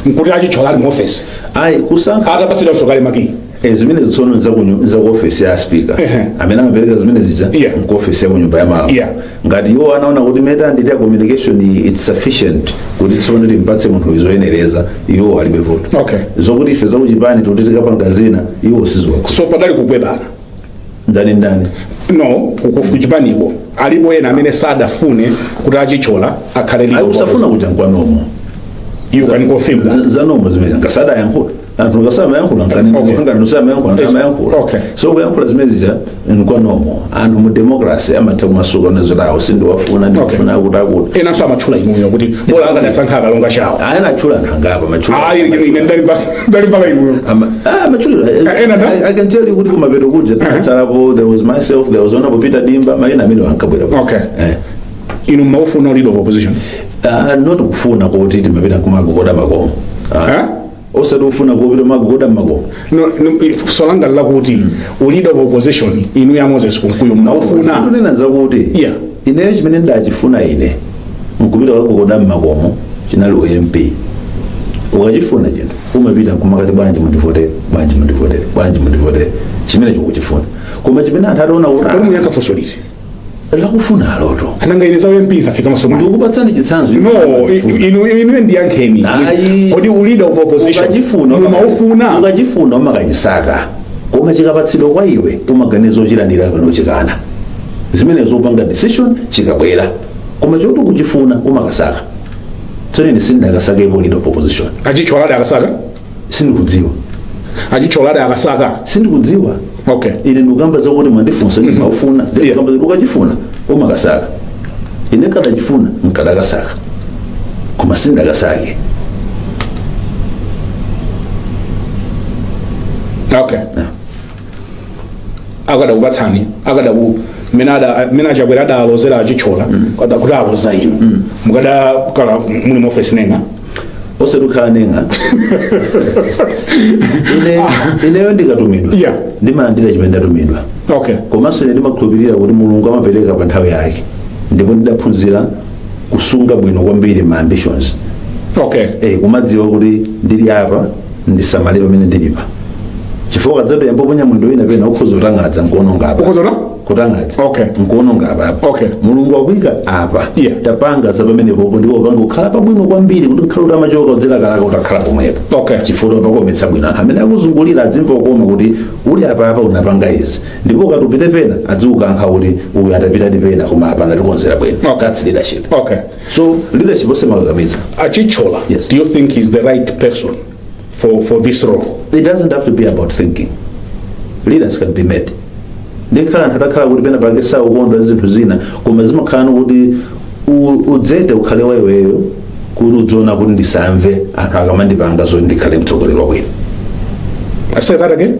nkuti aChithyola ali mu office? Ayi, kusankha Atapatsidwa kale makiyi? Zimene tsono nzaku office ya speaker. Amene amapereka zimene zija nku office ya kunyumba ya malamulo. Ngati iwo anaona kuti meta nditi ya communication iyi it's sufficient kuti tsono timpatse munthu izoyenereza, iwo alibe voto. Zokuti ife zakuchipani tikuti tikapanga zina, iwo siziwakho. So padali kugwebana? Ndani ndani? No, kuchipaniko alipo ena amene sadafune kuti a Chithyola akhale leader Ayi, of usafuna opposition. kuja nkwanomo. You can confirm that? Zanomo zimene nkasada yankhula, anthu nkasamayankhula nkani. Ngati tusamayankhula, nkamayankhula. So kuyankhula zimene zija nkwanomo, anthu mu democracy amatha kumasuka nazo, sindiwafuna, ndikufuna akuti akuti. Enanso amatchula inuyo kuti bola akadasankha a Kalonga Shawa. Ayi, anatchula anthu angapa matchula. Ayi, ine ndalimva inuyo. Matchula. Ena nda? I can tell you kuti kumapeto kuja tinatsalapo, there was myself, there was Honorable Peter Dimba, mayina amene ankabwera. Inu mmaufuna leader of opposition? Ah, not kufuna kuti timapita kumagogoda makomo. Ah, Eh? osati kufuna kupita magogoda makomo. No, funso langa lakuti leader of opposition, inu ya Moses Kunkuyu, mmaufuna? Kunena zakuti ineyo chimene ndachifuna ine nkupita kagogoda mmakomo chinali uMP. Ukachifuna chinthu umapita nkumakati, "Bwanji mundivotere, bwanji mundivotere, bwanji mundivotere?" Chimene chikuchifuna, koma chimene anthu ataona kuti Kodi muyankha funso liti? Lakufuna aloto. Ananga ine za uMP zafika maso mwanu. Ndikupatsani chitsanzo. No, inu ndiyankheni. Ayi. Kodi leader of opposition Ukachifuna, mumaufuna? ukachifuna umakachisaka, koma chikapatsidwa kwa iwe umaganiza ochilandira kapena ochikana. Zimenezo upanga decision chikabwera, koma choti ukuchifuna umakasaka. Tsono ine sindakasakepo leader of opposition. A Chithyola akasaka? Sindikudziwa. A Chithyola akasaka? Sindikudziwa. Ine ndikukamba zakuti mwandifunsa ndimaufuna. Ndikukamba zakuti ukachifuna umakasaka. Ine nkadachifuna nkadakasaka, koma sindakasake. Okay. Akadakupatsani, akadaku mene aChakwera adalozera a Chithyola kuti aloza inu, mukadakhala muli mu office nenga? Osati kukhala nenga. Ine ineyo ndikatumidwa ndimalandira chimene ndatumidwa. Komanso ine ndimakhulupirira kuti Mulungu amapereka pa nthawi yake, ndipo ndidaphunzira kusunga bwino kwambiri ma ambitions. Kumadziwa kuti ndili apa, ndisamale pamene ndilipa, chifukwa kadzatoyamba ponya mwendo wina pena ukhoza kutang'adza nkuononga apa. Ukhozona? Kutang'adza nkuononga apa apa. Mulungu akuyika apa, tapanga za pamenepopo, ndipo upanga kukhala pabwino kwambiri kuti nkhale kuti amachoka udzilakalaka utakhala pomwepo, chifukwa pakometsa bwino. Anthu amene akuzungulira adzimva kukoma kuti uli apa apa unapanga izi, ndipo ukati upite pena adzikukankha kuti uyu atapitadi pena, koma apa anatikonzera bwino. That's leadership. So leadership osemakakamiza. A Chithyola, Yes. do you think he's the right person for this role? It doesn't have to be about thinking. Leaders can be made. Ndikhala anthu atakhala kuti pena pake saukondwa zinthu zina, koma zimakhala kuti udzete ukhale wa iweyo, kuti udziona kuti ndisamve anthu akamandipanga zoti ndikhale mtsogoleri wabwino. I say that again.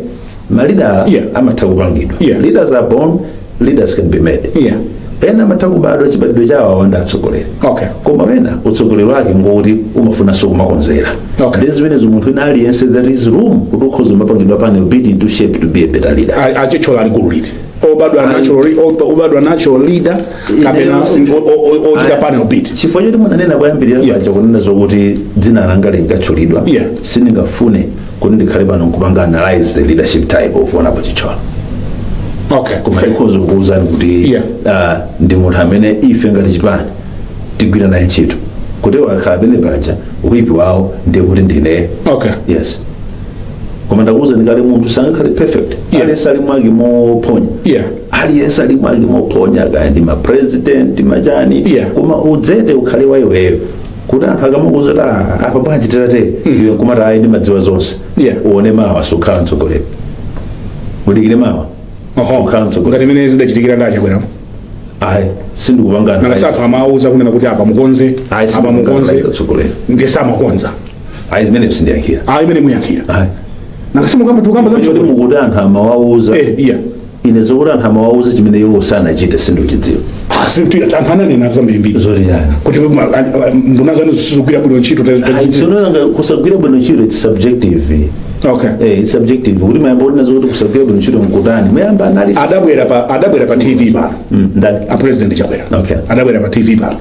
Ma leader amatha kupangidwa. Leaders are born, leaders can be made. Ena amatha kubadwa, chibadwidwe chawo awanda atsogoleri, koma wena utsogoleri wake ngokuti umafunanso kumakonzera. Ndi zimenezo, munthu ina aliyense, there is room kuti ukhoza umapangidwa pane, beat into shape to be a better leader. A Chithyola ali gulu liti? Obadwa natural, obadwa natural leader kapena ochita panel beat? Chifukwa choti munanena kuyambirira paja kunena zokuti dzina langa linkatchulidwa, sindingafune kuti ndikhale pano nkupanga analyze the leadership type of Honorable Chithyola, koma ndikhoza kukuwuzani kuti ndi munthu amene ife ngati chipani tigwira naye ntchito, kuti wakhala pene paja whip wawo ndiye kuti ndine. Yes, koma ndakuwuzani kale, munthu sangakhale perfect. Aliyense ali mwake mophonya. Aliyense ali mwake mophonya, kaya ndi ma president, machani. Koma udzete ukhale wa iweyo, kuti anthu akamakuwuza kuti, "Ah, apa bwanji tate?" iwe nkumati, "Ayi, ndimadziwa zonse." Uone mawa sukhala mtsogoleri, udikire mawa. Kukhala mtsogoleri. Ngati imene zidachitikira ndi aChakwera? Ayi, sindikupangana. Nanga sathu amawuza kunena kuti apa mukonze, Ayi, apa sindikupangana mukonze? atsogoleri. Ndiye samakonza? Ayi, zimenezo sindiyankhira. Ayi, imene muyankhira. Ayi. Nanga simukamba, tikukamba za Choti mtsogoleri. mukuti anthu amawauza, ine zokuti anthu amawauza chimene iwo sanachite sindikuchidziwa. Ah, anthu ananena zambirimbiri. Zoti chani? Kuti nduna zanu zisizigwira bwino ntchito. Tsono kusagwira bwino ntchito, it's subjective. It's subjective kuti mayamba kuti nazo kuti kusagwira bwino ntchito mkutani, muyamba analysis. Adabwera pa TV pano. Ndani? A President Chakwera. Adabwera pa TV pano.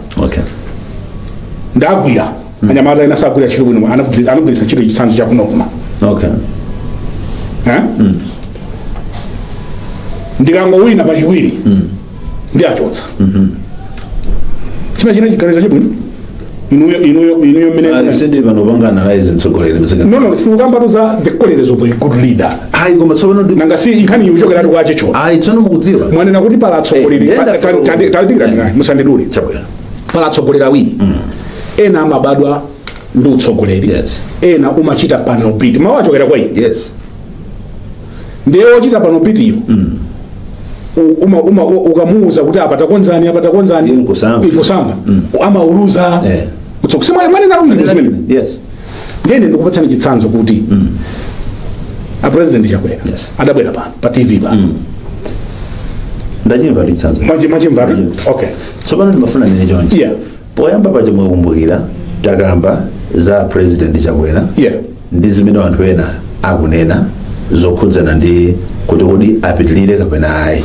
Ndagwira anyamata ena sagwira ntchito bwino, anagwiritsa ntchito chitsanzo chakunokuma. Eh? Ndikangowina pachiwiri ndi achotsa. Chimene china chiganizo chabwino. Inuyo mmene Sindili pano panga analyze mtsogoleri mzika. No, sikukambatu za the qualities of a good leader. Ayi, koma tsopano Nanga si nkhani ikuchokeratu kwa Chithyola? Ayi, tsono mukudziwa Mwanena kuti pala atsogoleri. Eh, ndenda. Tadikira, musandidule. Chabwino. Pala atsogoleri awiri. Ena amabadwa ndi utsogoleri, ena umachita panel beat. Mawu achokera kwa ine. Ndiye wochita panel beat iyo ukamuuza kuti apa takonzani, apa takonzani, Iye nkusamba. Nkusamba, amauluza. Mwanena zimene. Ndene ndikupatsani chitsanzo kuti a President Chakwera adabwera pano pa TV pano. Ndachimva chitsanzo. Mwachimvatu? Okay. Tsopano ndimafuna nene chonchi. Poyamba paja mwakumbukira takamba za President Chakwera ndi zimene anthu ena akunena zokhudzana ndi kuti kodi apitilire kapena ayi.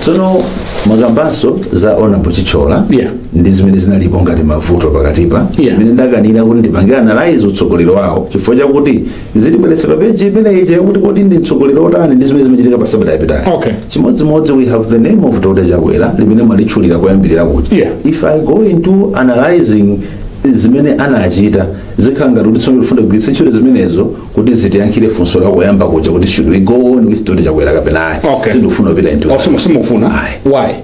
Tsono mwakambanso za Honorable Chithyola ndi zimene zinalipo ngati mavuto pakatipa, zimene ndakanira kuti ndipange analyze utsogoleri wawo, chifukwa chakuti zitibweretsa pa peji imene ija yakuti kodi ndi mtsogoleri otani ndi zimene zimachitika pa sabata yapitayi. Chimodzimodzi we have the name of Dr. Chakwera limene mwalitchulira koyambirira kuti if I go into analyzing zimene anachita, zikhala ngati kuti tsono tifuna kugwiritsa ntchito zimenezo kuti zitiyankhire funso lakoyamba kuja kuti should we go on with Dr. Chakwera kapena ayi. Sindikufuna kupita into Oh, simufuna? Ayi. Why?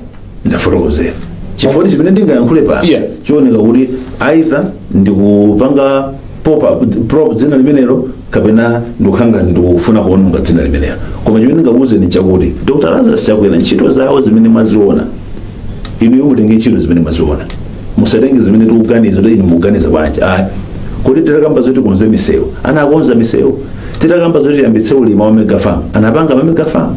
Ndafotokozera chifukwa chimene ndingayankhule pano chioneka kuti either ndikupanga pop up prop dzina limenelo kapena ndikukhanga ndikufuna kuononga dzina limenelo. Koma chimene ndingakuwuzeni chakuti Dr. Lazarus Chakwera, ntchito zawo zimene mwaziona inuyo, mutenge ntchito zimene mwaziona, musatenge zimene tikuganiza kuti inu mukuganiza bwanji, ayi. Kuti titakamba zoti konze misewu, anakonza misewu. Titakamba zoti tiyambitse ulimi wa mega farm, anapanga ma mega farm.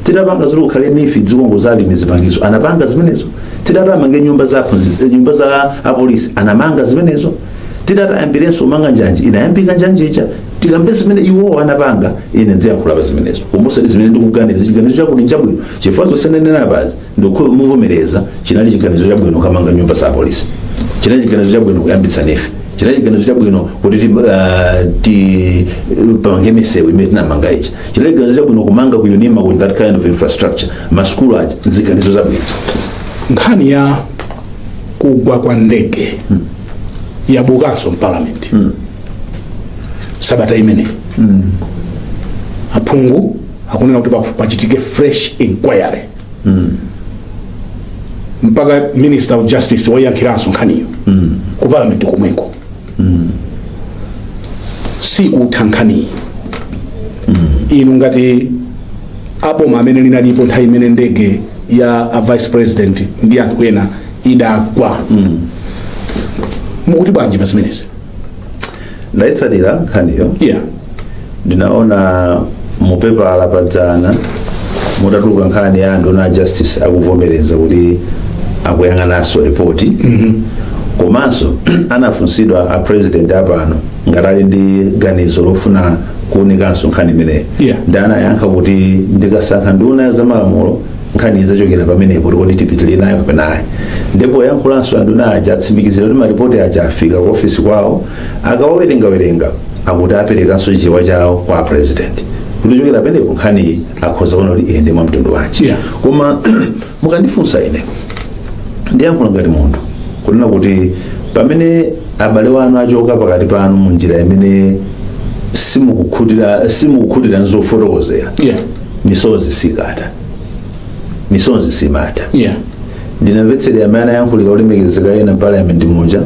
Titapanga zoti kukhale NEEF, dzikongo alimi zipangizo, anapanga zimenezo. Titati amange nyumba za aphunzitsi, nyumba za apolisi, anamanga zimenezo. Titati ayambirenso kumanga njanji, inayambika njanji ija. Tikambe zimene iwowo anapanga, ine ndiyankhula pa zimenezo, koma osati zimene ndikuganiza. Chiganizo chakuti nchabwino, chifukwa zonse ndanena pazi ndikumuvomereza. Chinali chiganizo chabwino kamanga nyumba za apolisi, chinali chiganizo chabwino kuyambitsa NEEF, chinali chiganizo chabwino kuti ti pange misewu imene tinamanga ija, chinali chiganizo chabwino kumanga ku UNIMA with that kind of infrastructure, masukulu aja, ziganizo zabwino. Nkhani ya kugwa kwa ndege yabukanso mparliament sabata imeneyi. Aphungu akunena kuti pachitike fresh inquiry, mpaka Minister of Justice wayankhiranso nkhaniyo ku parliament komweko. Sikutha nkhaniyi. Inu ngati aboma amene linalipo nthawi imene ndege ya a Vice President ndi anthu ena idagwa, mukuti bwanji pa zimenezi? Ndayitsatira nkhaniyo. Ndinaona mupepala padzana mutatuluka nkhani ya anduna a Justice akuvomereza kuti akuyang'ananso ripoti. Komanso anafunsidwa a President apano ngati ali ndi ganizo lofuna kuwunikanso nkhani imeneyi, ndi anayankha kuti ndikasankha nduna ya zamalamulo, nkhani idzachokera pamenepo kuti tipitirire nayo kapena ayi. Ndipo yankhulanso anduna aja atsimikizira kuti maripoti aja afika ku ofisi kwawo, akawawerengawerenga akuti aperekanso chichewa chawo kwa President, kuti chokera pamenepo nkhani akhoza kuona kuti iyende mwa mtundu wanji. Koma mukandifunsa ine, ndiyankhula ngati munthu kunena kuti pamene abale wanu achoka pakati panu munjira imene simukukhutira nzofotokozera, misozi sikata, misozi simata. Ndinamvetsera amene anayankhulira olemekezeka ena parliament muja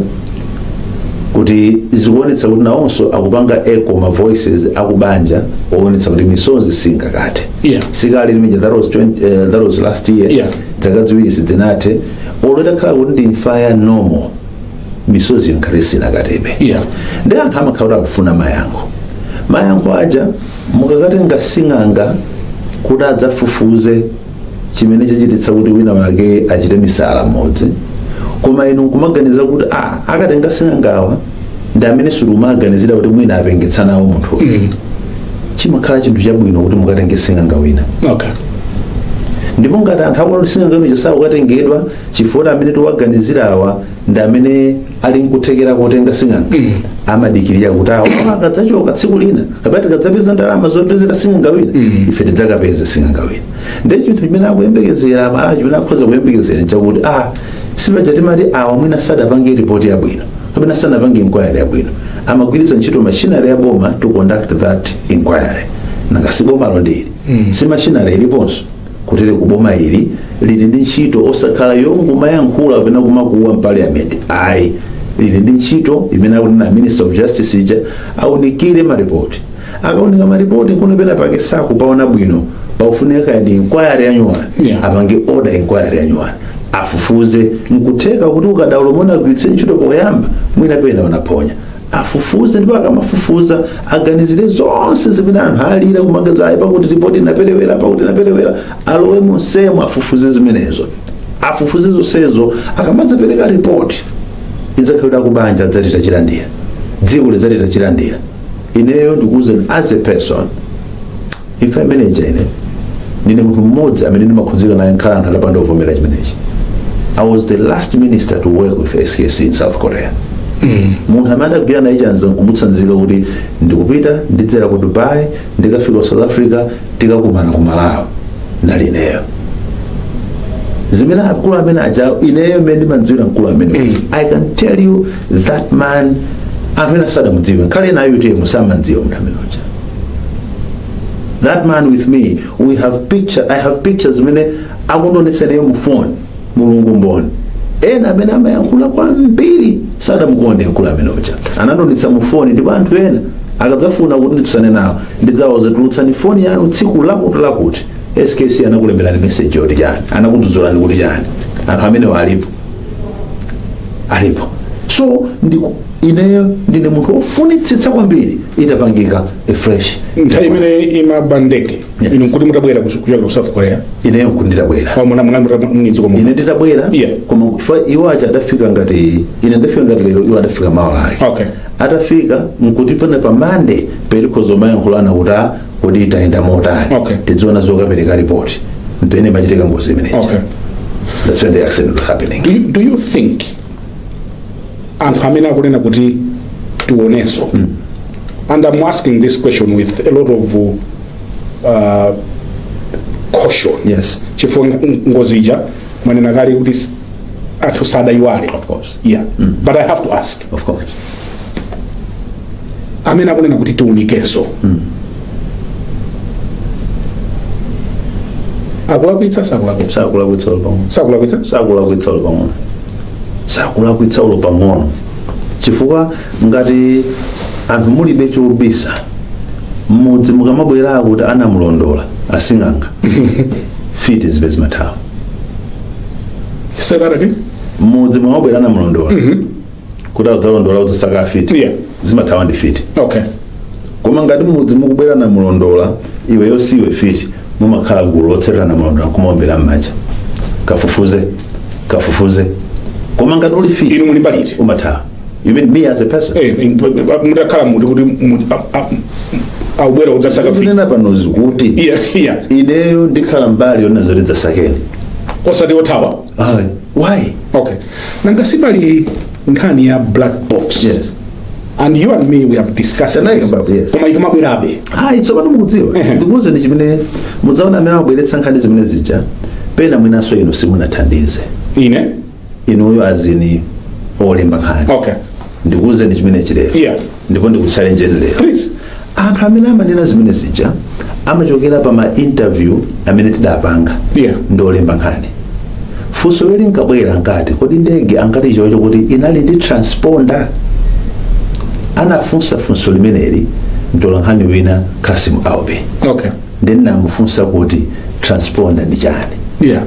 kuti zikuonetsa kuti nawonso akupanga echo ma voices akubanja oonetsa kuti misozi singakate. Sikale limija, that was 20, that was last year. Zaka 2 sidzinathe. Olo itakhala kuti ndi imfa ya normal, misozi nkhale sinakatebe. Ndi anthu amakhala kuti akufuna mayankho. Mayankho aja mukakatenga sing'anga kuti adzafufuze chimene chachititsa kuti wina wake achite misala mmodzi, koma inu nkumaganiza kuti ah, akatenga sing'angawa ndi amene sitimaganizira kuti mwina apengetsa nawo munthu uyu, chimakhala chinthu chabwino kuti mukatenge sing'anga wina. Ndipo ngati anthu akuona kuti sing'anga wina sakukatengedwa chifukwa amene tiwaganizirawa ndi amene ali nkuthekera kotenga sing'anga, amadikirira kuti awo akadzachoka tsiku lina kapena tikadzapeza ndalama zopezera sing'anga wina, ife tidzakapeza sing'anga wina. Ndi chinthu chimene akuyembekezera Amalawi, chimene akhoza kuyembekezera nchakuti ah, sipaja timati awa mwina sadapange ripoti yabwino. Kapena sanapange inquiry yabwino. Amagwiritsa ntchito machinery ya boma to conduct that inquiry. Nanga si bomalo ndili, si machinery iliponso kutere kuboma ili lili ndi ntchito osakhala yongomayankhula kapena kumakuwa m'parliament, ayi. Lili ndi ntchito imene akunena Minister of Justice ija, aunikire maripoti. Akaunika maripoti, kuno pena pake sakupaona bwino, paufunika kaya ndi inquiry yanyuwani, apange order inquiry yanyuwani, afufuze. Nkutheka kuti ukadaulo mona agwiritse ntchito poyamba mwina pena unaphonya, afufuze. Ndipo akamafufuza aganizire zonse zimene anthu alira kumangazo, ayi, pakuti ripoti inaperewera, pakuti inaperewera. Alowe monsemo, afufuze zimenezo, afufuze zonsezo. Akamadzapereka ripoti, idzakhalira kubanja adzati tachilandira, dziko lidzati tachilandira. Ineyo ndikuwuzeni, as a person, imfa imeneja, ine ndine munthu mmodzi amene ndimakhudzika naye nkhala anthu atapanda kuvomera chimenechi. I was the last minister to work with SKC in South Korea. Munthu amene adagwira naye chanza nkumutsanzika kuti ndikupita, ndidzera ku Dubai, ndikafika ku South Africa, tikakumana ku Malawi, nali ineyo. Zimene akulu amene aja, ineyo imene ndimadziwira mkulu amene, I can tell you that man, anthu ena sadamudziwe, nkhale ena UTM samadziwa munthu amene uja. That man with me, we have picture, I have pictures zimene akundionetsa ineyo mu phone. Mulungu mboni, ena amene amayankhula kwambiri sadamukonde mkulu amene uja. Anandionetsa mu phone, ndipo anthu ena akadzafuna kuti nditsutsane nawo, ndidzawauza, "Tulutsani foni yanu tsiku lakuti lakuti, SKC anakulemberani message yoti chani, anakudzudzulani kuti chani." Anthu amenewo alipo, alipo. So ndiku ineyo ndine munthu wofunitsitsa kwambiri itapangika a fresh Nthawi imene imagwa ndege, inu nkuti mutabwera kuchokera ku South Korea? Ineyo nkuti nditabwera. Muna muli mdziko muno? Ine nditabwera. Koma kufa iwo aja adafika ngati ine ndafika ngati lero, iwo adafika mawa lake. Atafika nkuti pano pa Monday pelikhozo mayankhulana kuti, "Ah, kodi tayenda motani?" Tidziona zokapereka ripoti, mpene machitika ngozi imeneyi. That's when the accident was happening. Do you think anthu amene akunena kuti tionenso, and I'm asking this question with a lot of caution, chifukwa ngozi ija mwanena kale kuti anthu sadayiwale. Of course. Yeah, but I have to ask, Of course. amene akunena kuti tiunikenso akulakwitsa, sakulakwitsa? Sakulakwitsa ulo pang'ono. Sakulakwitsa? Sakulakwitsa ulo pang'ono, sakulakwitsa ulo pang'ono, chifukwa ngati anthu mulibe chobisa mmudzi, mukamabwera kuti anamulondola asing'anga, fiti zibe zimathawa. Say that again. Mmudzi mukamabwera anamulondola kuti adzalondola, udzasaka afiti, zimathawa ndi fiti. Koma ngati mmudzi mukubwera namulondola, iweyo siwe fiti, mumakhala gulu lotsatira namulondola kumaombera m'manja, "Kafufuze, kafufuze." Koma ngati uli fiti, Inu muli mbali iti? umathawa. You mean me as a person? Eh, mutakhala muti kuti aubwera udzasaka fiti. Kunena panozi kuti ineyo ndikhala mbali yonena zoti dzasakeni. Osati othawa? Ah, why? Okay, nanga sipali nkhani ya black box? Yes. And you and me, we have discussed Tanayi this. about, yes. Koma ikumabwerabe. Ayi, tsopano mukudziwa, ndikuwuzeni chimene mudzaona amene amabweretsa nkhani zimene zija, pena mwinanso inu simunathandize. Ine? Inuyo azini olemba nkhani. Ndikuwuzeni chimene chilero, ndipo ndikuchallenjeni lero. Please. Anthu amene amanena zimene zija amachokera pa ma interview amene tidapanga ndi olemba nkhani. Funso lili linkabwera nkati, kodi ndege ankati chocho kuti inali ndi transponder? Anafunsa funso limeneli mtolankhani wina, Kasim Aube. Ndinamufunsa kuti transponder ndi chani.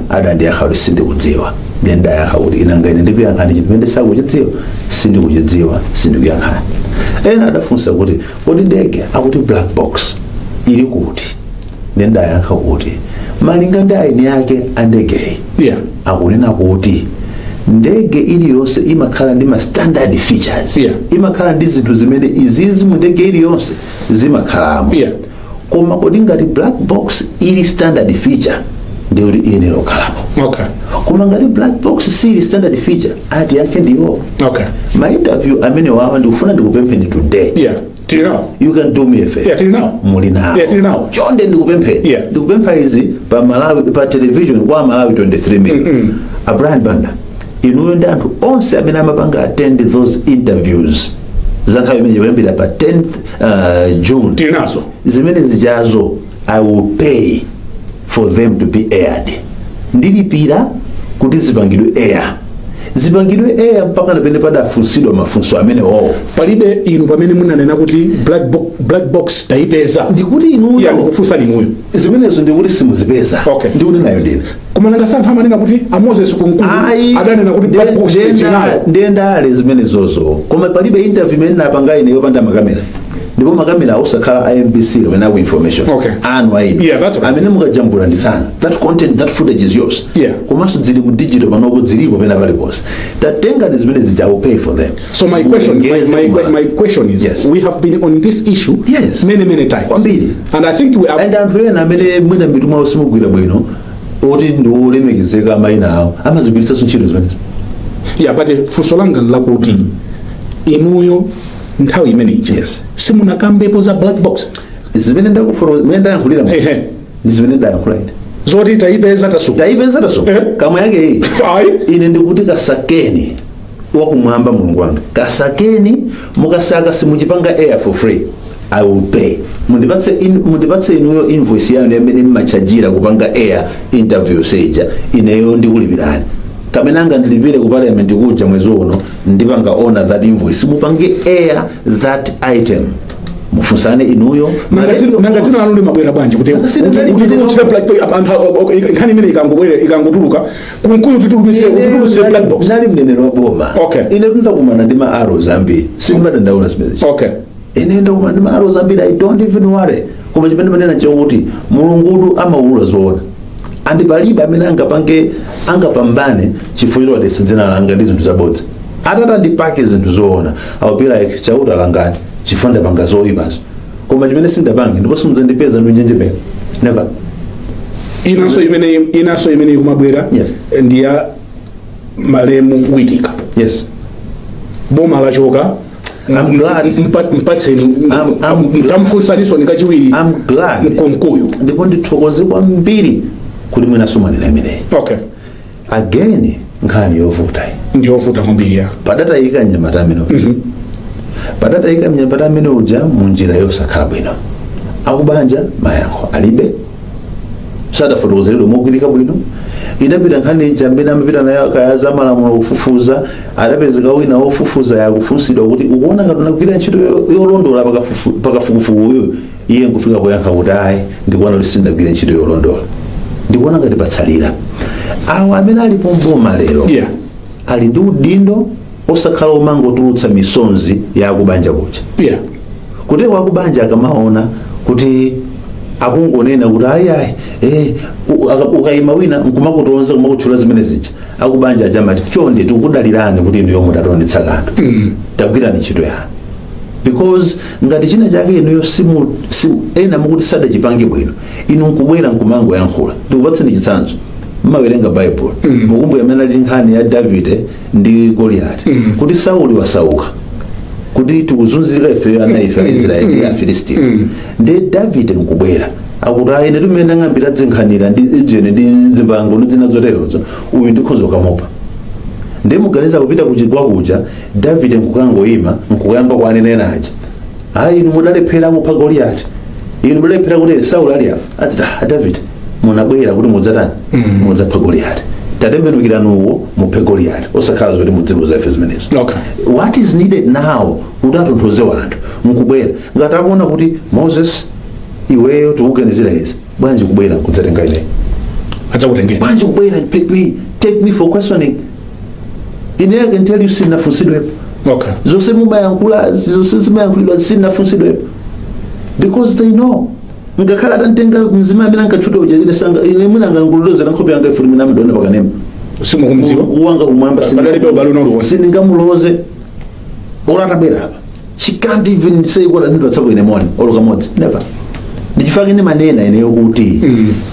Adandiyankha kuti, "Sindikudziwa." Ndiye ndayankha kuti, "Inanga ine ndikuyankhani chinthu pamene sakuchidziwa? Sindikuchidziwa, sindikuyankhani." Ena adafunsa kuti, kodi ndege akuti black box ili kuti? Ndiye ndayankha kuti malinga ndi aini ake a ndegeyi, akunena kuti ndege iliyonse imakhala ndi ma standard features, imakhala ndi zinthu zimene izizi mu ndege iliyonse zimakhalamo. Koma kodi ngati black box ili standard feature, ndikuti iyenera kukhalapo. Koma ngati black box sili standard feature, ati yankhe ndiwo. Ma interview amene wawa, ndikufuna ndikupempheni today. Yeah, tili nawo. You can do me a favor? Yeah, tili nawo. Muli nawo? Yeah, tili nawo. Chonde ndikupempheni. Ndikupempha izi pa Malawi, pa television kwa Malawi 23 million. A Brian Banda Inuyo ndi anthu onse amene amapanga attend those interviews za nthawi imene kuyambira pa 10th June, Tili nazo. zimene zijazo I will pay for them to be aired. Ndilipira kuti zipangidwe air, zipangidwe air mpaka pamene padafunsidwa mafunso amene owo. Palibe inu pamene munanena kuti black box tayipeza? Ndikuti inuyo. Iya, ndikufunsa inuyo. Zimenezo ndikuti simuzipeza. Ndikuti nayo ndine. Koma nanga anthu amanena kuti a Moses Kunkuyu Ayi, adanena kuti black box tinayo? Ndendale zimenezozo, koma palibe interview imene napanga ine yopanda makamera, ndipo makamera osakhala a MBC kapena aku information. Anu aino. Yeah, that's right. Amene mukajambula ndi zanu. That content, that footage is yours. Komanso zili mu digital panopo, zilipo pena paliponse. Tatengani zimene zija, I will pay for them. So my question, my question is, we have been on this issue many, many times. Kwambiri. And I think we are And anthu ena amene mwina mitu mwawo simugwira bwino, oti ndi olemekezeka mayina awo, amazigwiritsanso ntchito zimenezo. Yeah, but funso langa lakuti inuyo nthawi imeneyi simunakambepo za black box? Zimene ndakuforo, zimene ndayankhulira ndi zimene ndayankhula ine. Zoti tayipeza, tasuka. Tayipeza, tasuka, kamwe yake iyi. Ayi. Ine ndikuti kasakeni wakumwamba, Mulungu wanga, kasakeni. Mukasaka, simuchipanga air for free. I will pay. Mundipatse inuyo invoice yanu yamene mmachajira kupanga air interview seja, ineyo ndikulipirani. Kamene angandilipire ku parliament kuja mwezi uno, ndipanga honor that invoice. Mupange air that item, mufunsane inuyo. Nanga dzina lanu limabwera bwanji kuti kuti black box, anthu nkhani imene ikangobwera, ikangotuluka, Kunkuyu titulumise black box? Nali mneneri wa boma. Ine tundakumana ndi ma arrows ambiri, sindimadandaula zimenezi. Ine ndakumana ndi ma arrows ambiri, I don't even worry. Koma chimene manena chakuti Mulungudu amaulula zoona, and palibe amene angapange, angapambane chifukwa chowadetsa dzina langa ndi zinthu zabodza. Atata ndipake zinthu zoona, I will be like, "Chauta langani chifukwa ndapanga zoyipazo." Koma chimene sindapange, ndipo simudzandipeza ndinjenjemera, never. Inanso imene ikumabwera ndi ya malemu Witika. Boma lachoka. I'm glad. Mpatseni, tamfunsaninso kachiwiri I'm glad. Kunkuyu. Ndipo ndithokoze kwambiri kuti mwinaso mwanena imeneyi. Again, nkhani yovuta iyi. Ndiyovuta kwambiri, ya. Padatayika mnyamata amene uja, padatayika mnyamata amene uja mu njira yosakhala bwino. Akubanja mayankho alibe, sadafotokozeredwe mogwirika bwino. Idapita nkhani ija, amene amapita nayo kaya za malamulo kufufuza, adapezeka wina wofufuza yakufunsidwa kuti, "Ukuona ngati unagwira ntchito yolondola pakafukufuku uyu?" Iye nkufika poyankha kuti, "Ayi, ndikuona kuti sindagwire ntchito yolondola." Ndikuona ngati patsalira awo amene alipo mboma lero ali ndi udindo osakhala omangotulutsa misonzi yakubanja kuja, kuti wakubanja akamaona kuti akungonena kuti ayi ayi, ukayima wina nkumakutonza, kumakutchula zimene zija, akubanja aja amati, "Chonde, tikudalirani kuti inuyo mudationetsa kanthu, tagwirani ntchito yanu." Because ngati china chake inuyo simu ena mukuti sadachipange bwino, inu nkubwera nkumangoyankhula. Ndikupatseni chitsanzo, mmawerenga Bible, mukumbuka amene ali nkhani ya Davide ndi Goliyati, kuti Sauli wasauka, kuti tikuzunzika ife ana ife Aisraeli ndi Afilisti, ndi Davide nkubwera akuti, "Ayi, ine tumene ng'ambira zinkhanira ndi ijene ndi zimbalangondo ndi zina zoterozo, uyu ndikhoza kukamupa." Ndi muganiza kupita kuchigwa kuja, Davide nkukangoyima nkukayamba kuanenera aja, "Ayi, inu mudalephera kupha Goliyati, inu mudalephera." Kuti Sauli ali apa adziti, "Ah, Davide, munabwera kuti mudzatani? Mudzapha Goliyati. Tatembenukiranuwo muphe Goliyati, osakhala zoti mudziluza ife zimenezo." What is needed now kuti atonthoze wanthu nkubwera ngati akuona kuti, "Moses, iweyo tikuganizira izi," bwanji kubwera nkudzatenga ine? Adzakutengera. Bwanji kubwera and pick me, take me for questioning? Ine I can tell you, sinafunsidwepo. Zonse mumayankhula, zonse zimayankhulidwa, sinafunsidwepo, because they know ngakhale atantenga mzimayi amene ankatchuta uja, ine sanga, ine mwina angangululozera nkhope yanga ifuni mina amidona pakanema. Simukumdziwa. Wanga kumwamba. Padalibe ubale uliwonse. Sindingamuloze. Olo atabwera apa, she can't even say what andipatsapo ine moni olo kamodzi, never. Ndichifukwa ndimanena ineyo kuti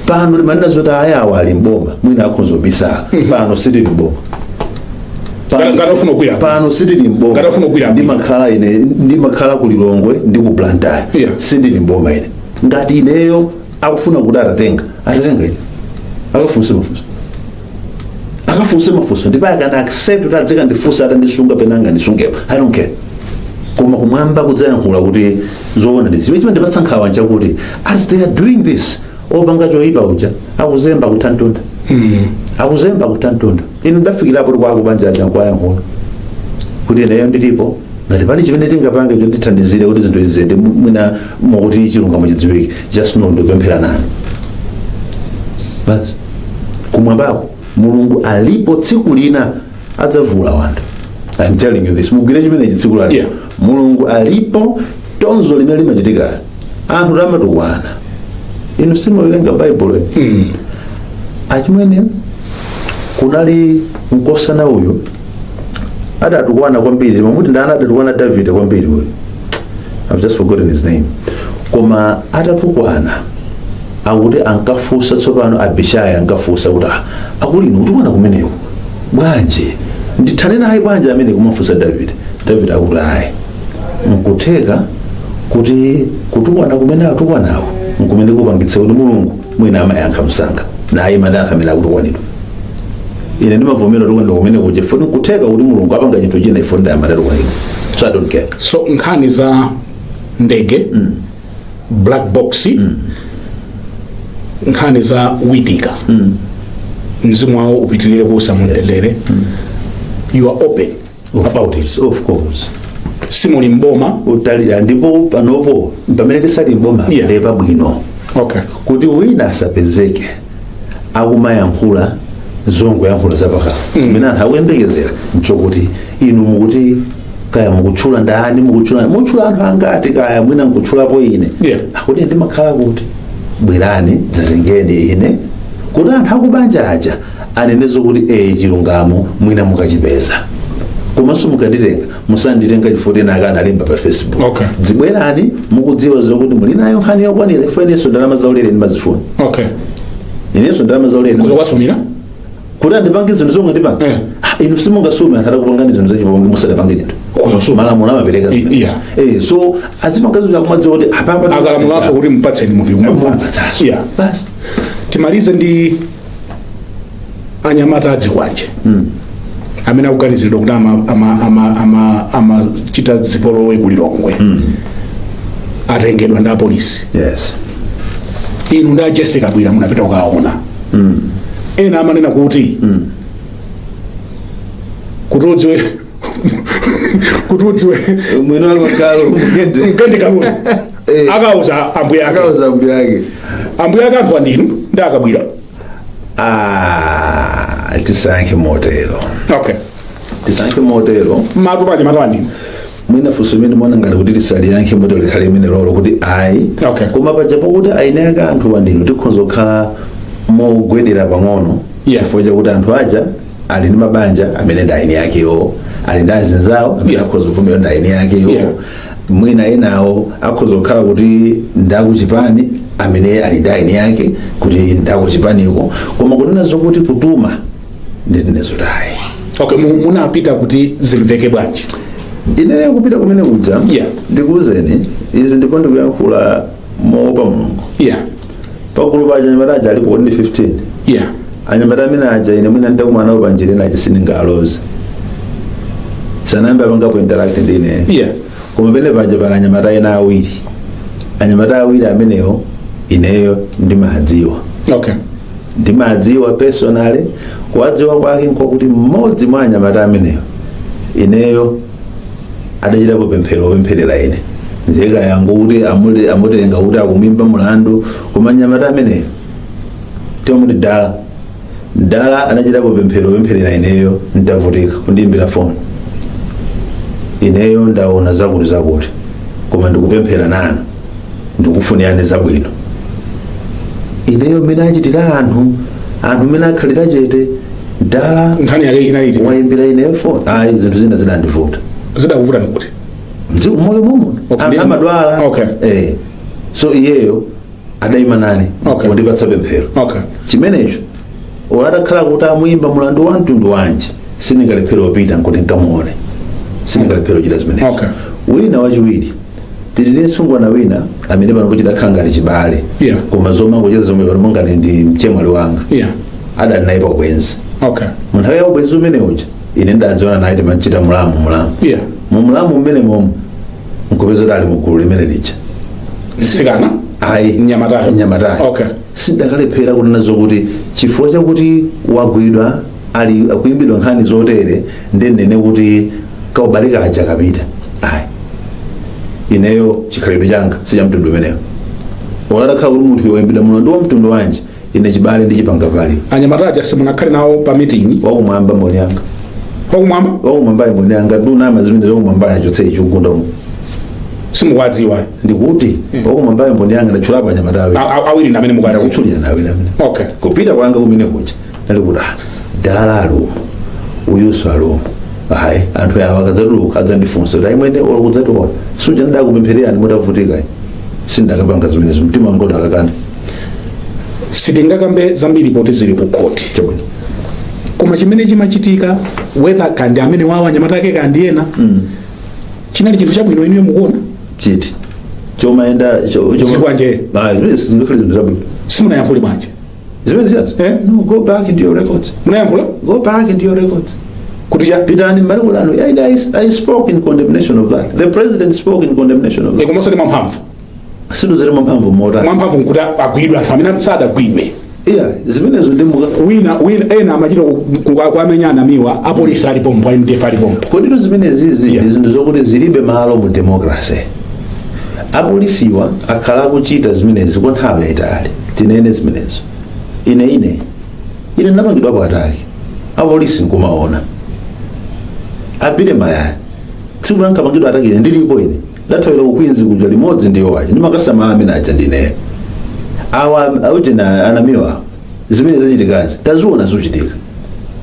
pano timanena zoti ayawa ali mboma, mwina akhoza kubisala. Pano sitili mboma. Ngati ufuna kugwira. Pano sitili mboma. Ngati ufuna kugwira. Ndimakhala ine, ndimakhala ku Lilongwe ndi ku Blantyre. Sindili mboma ine. Ngati ineyo akufuna kuti atatenga, atatenga ine, akafunse mafunso. Akafunse mafunso, ndipo akana accept kuti adzika ndifunsa, atandisunga pena angandisungepo, I don't care. Koma kumwamba kudzayankhula kuti zoona ndi zimene chimandipatsa nkhawa nchakuti as they are doing this, opanga choyipa uja akuzemba kutha mtunda, akuzemba kutha mtunda. Ine ndafikirapo kuti kwakubanja aja nkuwayankhula kuti ineyo ndilipo, ngati pali chimene tingapange chondithandizire kuti zinthu izi ziyende mwina mokuti chilungamo chidziwike, just know ndikupemphera nanu basi. Kumwambako Mulungu alipo, tsiku lina adzavula wanthu. I'm telling you this, mugwire chimenechi, tsiku lake Mulungu alipo. Tonzo limene limachitika, anthu tamatukwana, inu simuwerenga Baibulo? Achimwene, kunali mkosana uyu adatukwana kwambiri, mamuti ndani adatukwana Davide kwambiri uyu? I've just forgotten his name. Koma atatukwana, akuti ankafunsa tsopano Abishai, ankafunsa kuti, "Ah, akuli inu kutukwana kumeneko bwanji? Ndithane naye bwanji amene?" Kumafunsa Davide. Davide akuti, "Ayi, nkutheka kuti kutukwana kumene atukwanako nkumene kupangitsa kuti Mulungu mwina amayankha msanga naye mandi anthu amene akutukwanidwa. Ine ndimavomera tukwanidwa kumene kuja foni, nkutheka kuti Mulungu apanga chinthu china ifo ndayamata tukwanidwa, so I don't care." So nkhani za ndege, black box, nkhani za Witika, mzimu wawo upitilire kuusa mumtendere, you are open about it? Of course. Simuli mboma. Utalira, ndipo panopo pamene tisali mboma ndiye pabwino kuti wina asapezeke akumayankhula zongoyankhula zapakama. Zimene anthu akuyembekezera nchokuti inu mukuti kaya mukutchula ndani, mukutchula, mutchula anthu angati, kaya mwina nkutchulapo ine, akuti ndimakhala kuti, bwerani dzatengeni ine kuti anthu akubanja aja anenezo kuti eh, chilungamo mwina mukachipeza. Komanso mukanditenga, musanditenga chifukwa ena akanalemba pa Facebook. Dzibwerani mukudziwa zokuti muli nayo nkhani yokwanira, chifukwa inenso ndalama zaulere ndimazifuna. Inenso ndalama zaulere Kuzokwasumira. Kuti andipange zinthu zomwe ndipanga. Ah, inu simungasume anthu atakupangani zinthu zachipongwe musadapange chinthu. Kuzosuma. Malamulo amapereka zimenezo. So azipanga zinthu akumadziwa kuti apapa Akalamulanso kuti mupatseni munthu, mumupatsaso. Basi. Timalize ndi anyamata adzikwanje amene akuganiziridwa kuti amachita zipolowe ku Lilongwe, atengedwa ndi apolisi. Inu ndi a Jessica Bwira munapita kukaona. Ena amanena kuti kuti udziwe mwino wako mgende mgende kalulu akauza ambuye ake. Akauza ambuye ake. Ambuye ake anthu andinu ndi akabwira. Ah, tisankhe motero. Tisankhe motero. Matu pa anyamata andinu. Mwina funso imene muona ngati kuti tisaliyankhe motero likhale imene lolo kuti ayi. Koma paja pakuti aine ake anthu andinu, tikhoza kukhala mogwedera pang'ono chifukwa chakuti anthu aja ali ndi mabanja amene ndi aini akewo, ali ndi azinzawo amene akhoza kuvomera ndi aini akewo. Mwina enawo akhoza kukhala kuti ndakuchipani amene ali ndi aini ake kuti ndakuchipaniko, koma kunena zokuti kutuma, ndinene zoti ayi. Okay, munapita kuti zimveke bwanji? Ineyo kupita kumene kuja, ndikuwuzeni izi, ndipo ndikuyankhula moopa Mulungu, pagulu paja anyamata aja alipo kuti ndi 15. Anyamata amene aja ine mwina ndakumana nawo panjira, ena aja sindingaloze, sanayambe apangapo interact ndi ine. Koma pene paja pali anyamata ena awiri, anyamata awiri amenewo ineyo ndimadziwa. Ndimadziwa personally. Kuwadziwa kwake nkokuti mmodzi mwa anyamata amenewo ineyo adachitapo pemphero opempherera ine, nzeka yangu kuti amutenga kuti akumimba mulandu. Koma anyamata ameneyo timamuti Dala. Dala anachitapo pemphero opempherera ineyo ntavutika, kundiyimbira foni, "Ineyo ndaona zakuti zakuti, koma ndikupemphera nanu, ndikufunirani zabwino." Ineyo mmene achitira anthu, anthu mmene akhalira chete, Dala Nkhani yake inaliti? Wayimbira ineyo foni. Ayi, zinthu zina zinandivuta. Zidakuvuta nikuti? Mdziko moyo momo anthu amadwala. So iyeyo adayima nane kundipatsa pemphero. Chimenecho atakhala kuti amuyimba mulandu wa mtundu wanji, sindingalephera kupita nkuti nkamuone, sindingalephera kuchita zimenezo. Wina wachiwiri, tili ndi msungwana wina amene pano kuchita khala ngati chibale, koma zomangocheza zomwe pano ngati ndi mchemwali wanga. Adali naye pa ubwenzi. Mu nthawi ya ubwenzi umene uja, ine ndadziwana naye, timachita mulamu mulamu. Mu mulamu mmene momwe nkupeza kuti ali mu gulu limene lija. Mtsikana? Ayi. Mnyamatayo? Mnyamatayo. Sindakalephera kunena zokuti chifukwa chakuti wagwidwa, ali akuimbidwa nkhani zotere, ndinene kuti kaubale kaja kapita. Ayi, ineyo chikhalidwe changa sicha mtundu umenewo. Unatakhala kuti munthu woyimbidwa mulandu wa mtundu wanji, ine chibale ndichipanga pali. Anyamata aja simunakhale nawo pa meeting? Wakumwamba mboni yanga. Wakumwamba? Wakumwamba mboni yanga. Dunama zimene zakumwamba achotse ichugunda umu. Simukuwadziwa? Ndikuti wakumwamba mboni yanga, ndatchulapo anyamatawe. Awiri ndi amene mukuwadziwa? Ndakutchulira nawe amene. Kupita kwanga kumene kuja nali kuti, ah, dala alumo, uyuso alumo. Hayi, anthu awa akadzatuluka adzandifunsa kuti, "Ayi mwene, olo kudzationa suja ndakupemphererani mutavutika." Sindakapanga zimenezo, mtima wanga udakakana. Sitingakambe zambiri poti zili ku khoti. Chabwino. Koma chimene chimachitika, whether kandi amene wawo anyamata ake kandi ena, chinali chinthu chabwino inuyo mukuona? Chiti chomayenda? Zikwanje. Ah, zimene sizingakhale zinthu zabwino. Simunayankhule bwanji? Zimene ziyazo? Eh? No, go back into your records. Munayankhula? Go back into your records. Kuti cha? Pitani mbali kulano. I spoke in condemnation of that. The president spoke in condemnation of that. Koma osati mwamphamvu. Sinuzere mwamphamvu mota? Mwamphamvu nkuti agwidwe anthu amene sadagwidwe. Iya, zimenezo ndi muka Wina ena amachita kuamenyana miwa, apolisi alipompo, MDF alipompo. Koditu zimenezizi Yeah. ndi zinthu zokuti zilibe malo mu democracy. Apolisiwa akhala akuchita zimenezi kwa nthawi yayitali. Tinene zimenezo, ine ndinapangidwapo attack, apolisi nkumaona apite mayaya. Tsiku ankapangidwa attack ine ndilipo. Ine ndathawira ku Queens kuja limodzi ndiyo aja, ndimakasamala amene aja ndineyo. Awa aujena anamiwa, zimene zachitikazi taziona zikuchitika.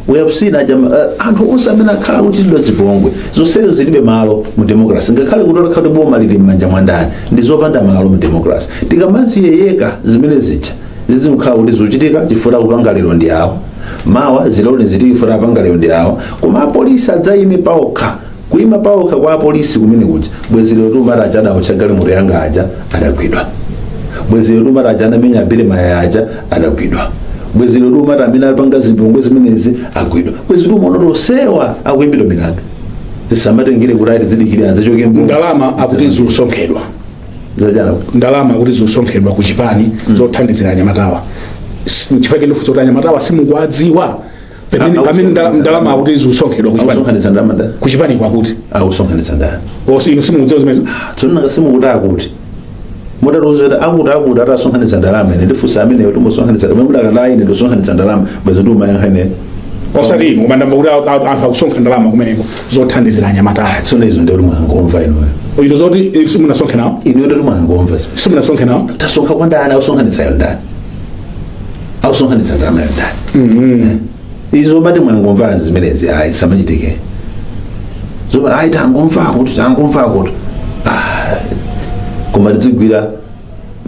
We have seen aja anthu onse amene akhala akuchitidwa zipongwe. Zonsezo zilibe malo mu democracy, ngakhale kuti otakhala kuti boma lili m'manja mwa ndani, ndi zopanda malo mu democracy. Tikamaziyeyeka zimene zija, zizikukhala kuti zikuchitika chifukwa akupanga lero ndi awo, mawa zilole zitiki chifukwa apanga lero ndi awo. Koma apolisi adzayime paokha. Kuyima paokha kwa apolisi kumene kuja, bwezi lero tumati aja adawotcha galimoto yanga aja adagwidwa, bwezi lero tumati aja anamenya abere mayaya aja adagwidwa, bwezi lero tumati amene alipanga zipongwe zimenezi agwidwa, bwezi tumaona tosewa akuimbidwa milandu. Zisamatengere kuti ati zidikire adzachoke mboma. Ndalama akuti ziusonkhedwa. Zachana? Ndalama akuti ziusonkhedwa ku chipani zothandizira anyamatawa. Nchifukwa ndifunsa kuti anyamatawa simukuwadziwa pamene Ah, pamene ndalama akuti ziusonkhedwa ku chipani. Akusonkhanitsa ndalama ndani? Ku chipani kwakuti. Akusonkhanitsa ndani? Osi inu simukudziwa zimenezo? Tsono nakasimukuti akuti mutatiuza kuti akuti atasonkhanitsa ndalama, ine ndifunsa ameneyo kuti musonkhanitsa ndalama. Mudakati ine ndisonkhanitsa ndalama, bwezi ndiumayankha ine. Osati inu, koma ndamva kuti anthu akusonkha ndalama kumeneko zothandizira anyamatawa. Tsono izo ndiye kuti mwangomva inuyo. Inu zoti inu simunasonkhe nawo? Inuyo ndoti mwangomva. Simunasonkhe nawo? Tasonkha kwa ndani? Akusonkhanitsayo ndani? Akusonkhanitsa ndalamayo ndani? Izo bati mwangomva zimenezi, ayi, samachitike. Zomati ayi, tangomva kuti, tangomva kuti, ah, koma tizigwira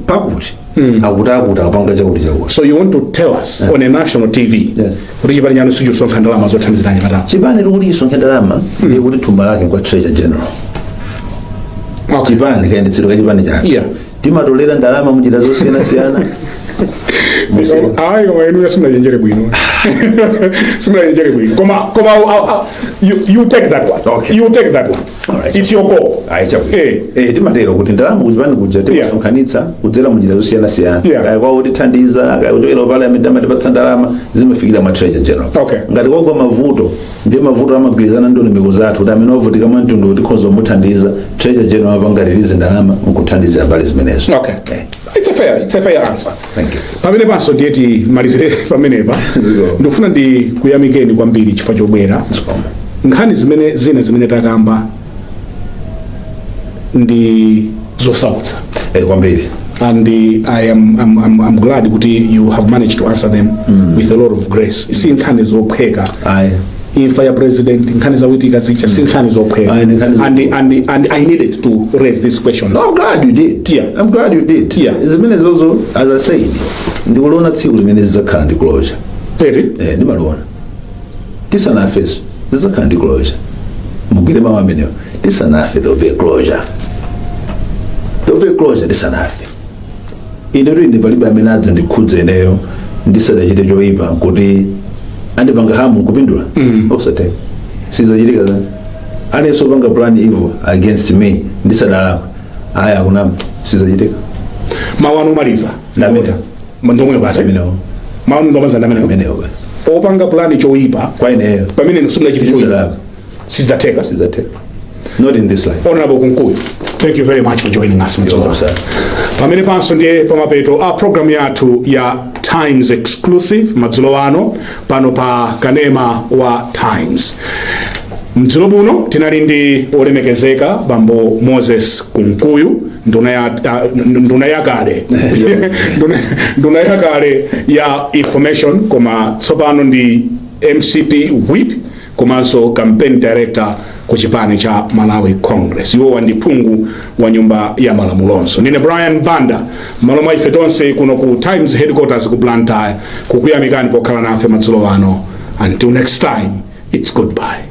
pakuti akuti akupanga chakuti chakuti. So you want to tell us on a national TV Yes. kuti chipani chanu sichikusonkha ndalama zothandizira anyamatawa? Chipani tikuti isonkhe ndalama, ndiye kuti thumba lake kwa Treasurer General. Chipani, kayendetsedwe ka chipani chake, timatolera ndalama munjira zosiyanasiyana. Ayi, koma inu simunachenjere bwino, simunachenjere bwino. Koma you take that one. Okay. You take that one. Alright. It's your call. Ayi, chabwino. Eh. Eh, timatero kuti ndalama kuchipani kuja timasonkhanitsa kudzera munjira zosiyanasiyana. Kaya kwa kutithandiza, kaya kuchokera ku parliament amatipatsa ndalama, zimafikira mwa Treasurer General. Ngati kwagwa mavuto, ndiye mavuto amagwirizana ndi ndondomeko zathu, kuti amene wavutika mwa mtundu kuti tikhoza kumuthandiza, Treasurer General amapanga release ndalama nkuthandizira mbali zimenezo. Okay. Eh. It's a fair answer. Thank you. Pamene panso ndiye timalizire pamenepa. Ziko. Ndikufuna ndi kuyamikeni kwambiri chifukwa chobwera. Zikomo. Nkhani zimene zina zimene takamba ndi zosautsa. Eh, kwambiri. And I'm glad kuti you have managed to answer them with a lot of grace. Si nkhani zophweka. Ayi. Imfa ya president, nkhani zawitika zicha, si nkhani zophweka. Ayi, ni nkhani And I needed to raise these questions. No, I'm glad you did. I'm glad you did. Zimene zozo, as I said, ndikuliona tsiku limene zidzakhala ndi closure. Eti? Eh, ndimaliona. Tisanafeso zidzakhala ndi closure. Mugwire mawu amenewo. Tisanafe, there will be a closure. There will be a closure tisanafe. Ine tu ine palibe amene adza ndikhudze ineyo ndisadachite choyipa kuti Andipanga harm kupindula, osatheka, sizachitika zani. Aliyense opanga plan evil against me ndisadalakwe, aya, akunama, sizachitika. Mawu anu omaliza? Ndamene. Ndomweyo basi? Amenewo. Mawu anu ndomaliza ndamenewo? Amenewo basi. Opanga plan choyipa kwa ineyo pamene simunachite choyipa, ndisadalakwe, sizidzatheka? Sizatheka, not in this life. Honorable Kunkuyu, thank you very much for joining us madzulo. Welcome, sir. Pamene panso ndiye pamapeto a program yathu ya Times Exclusive madzulo ano pano pa kanema wa Times. Mdzulo buno tinali ndi olemekezeka bambo Moses Kunkuyu, nduna ya nduna yakale, nduna yakale ya information, koma tsopano ndi MCP whip komanso campaign director ku chipani cha Malawi Congress. Iwowa ndi phungu wa Nyumba ya Malamulonso. Ndine Brian Banda, malo mwa ife tonse kuno ku Times headquarters ku Blantyre, kukuyamikani pokhala nafe madzulo ano. Until next time, it's goodbye.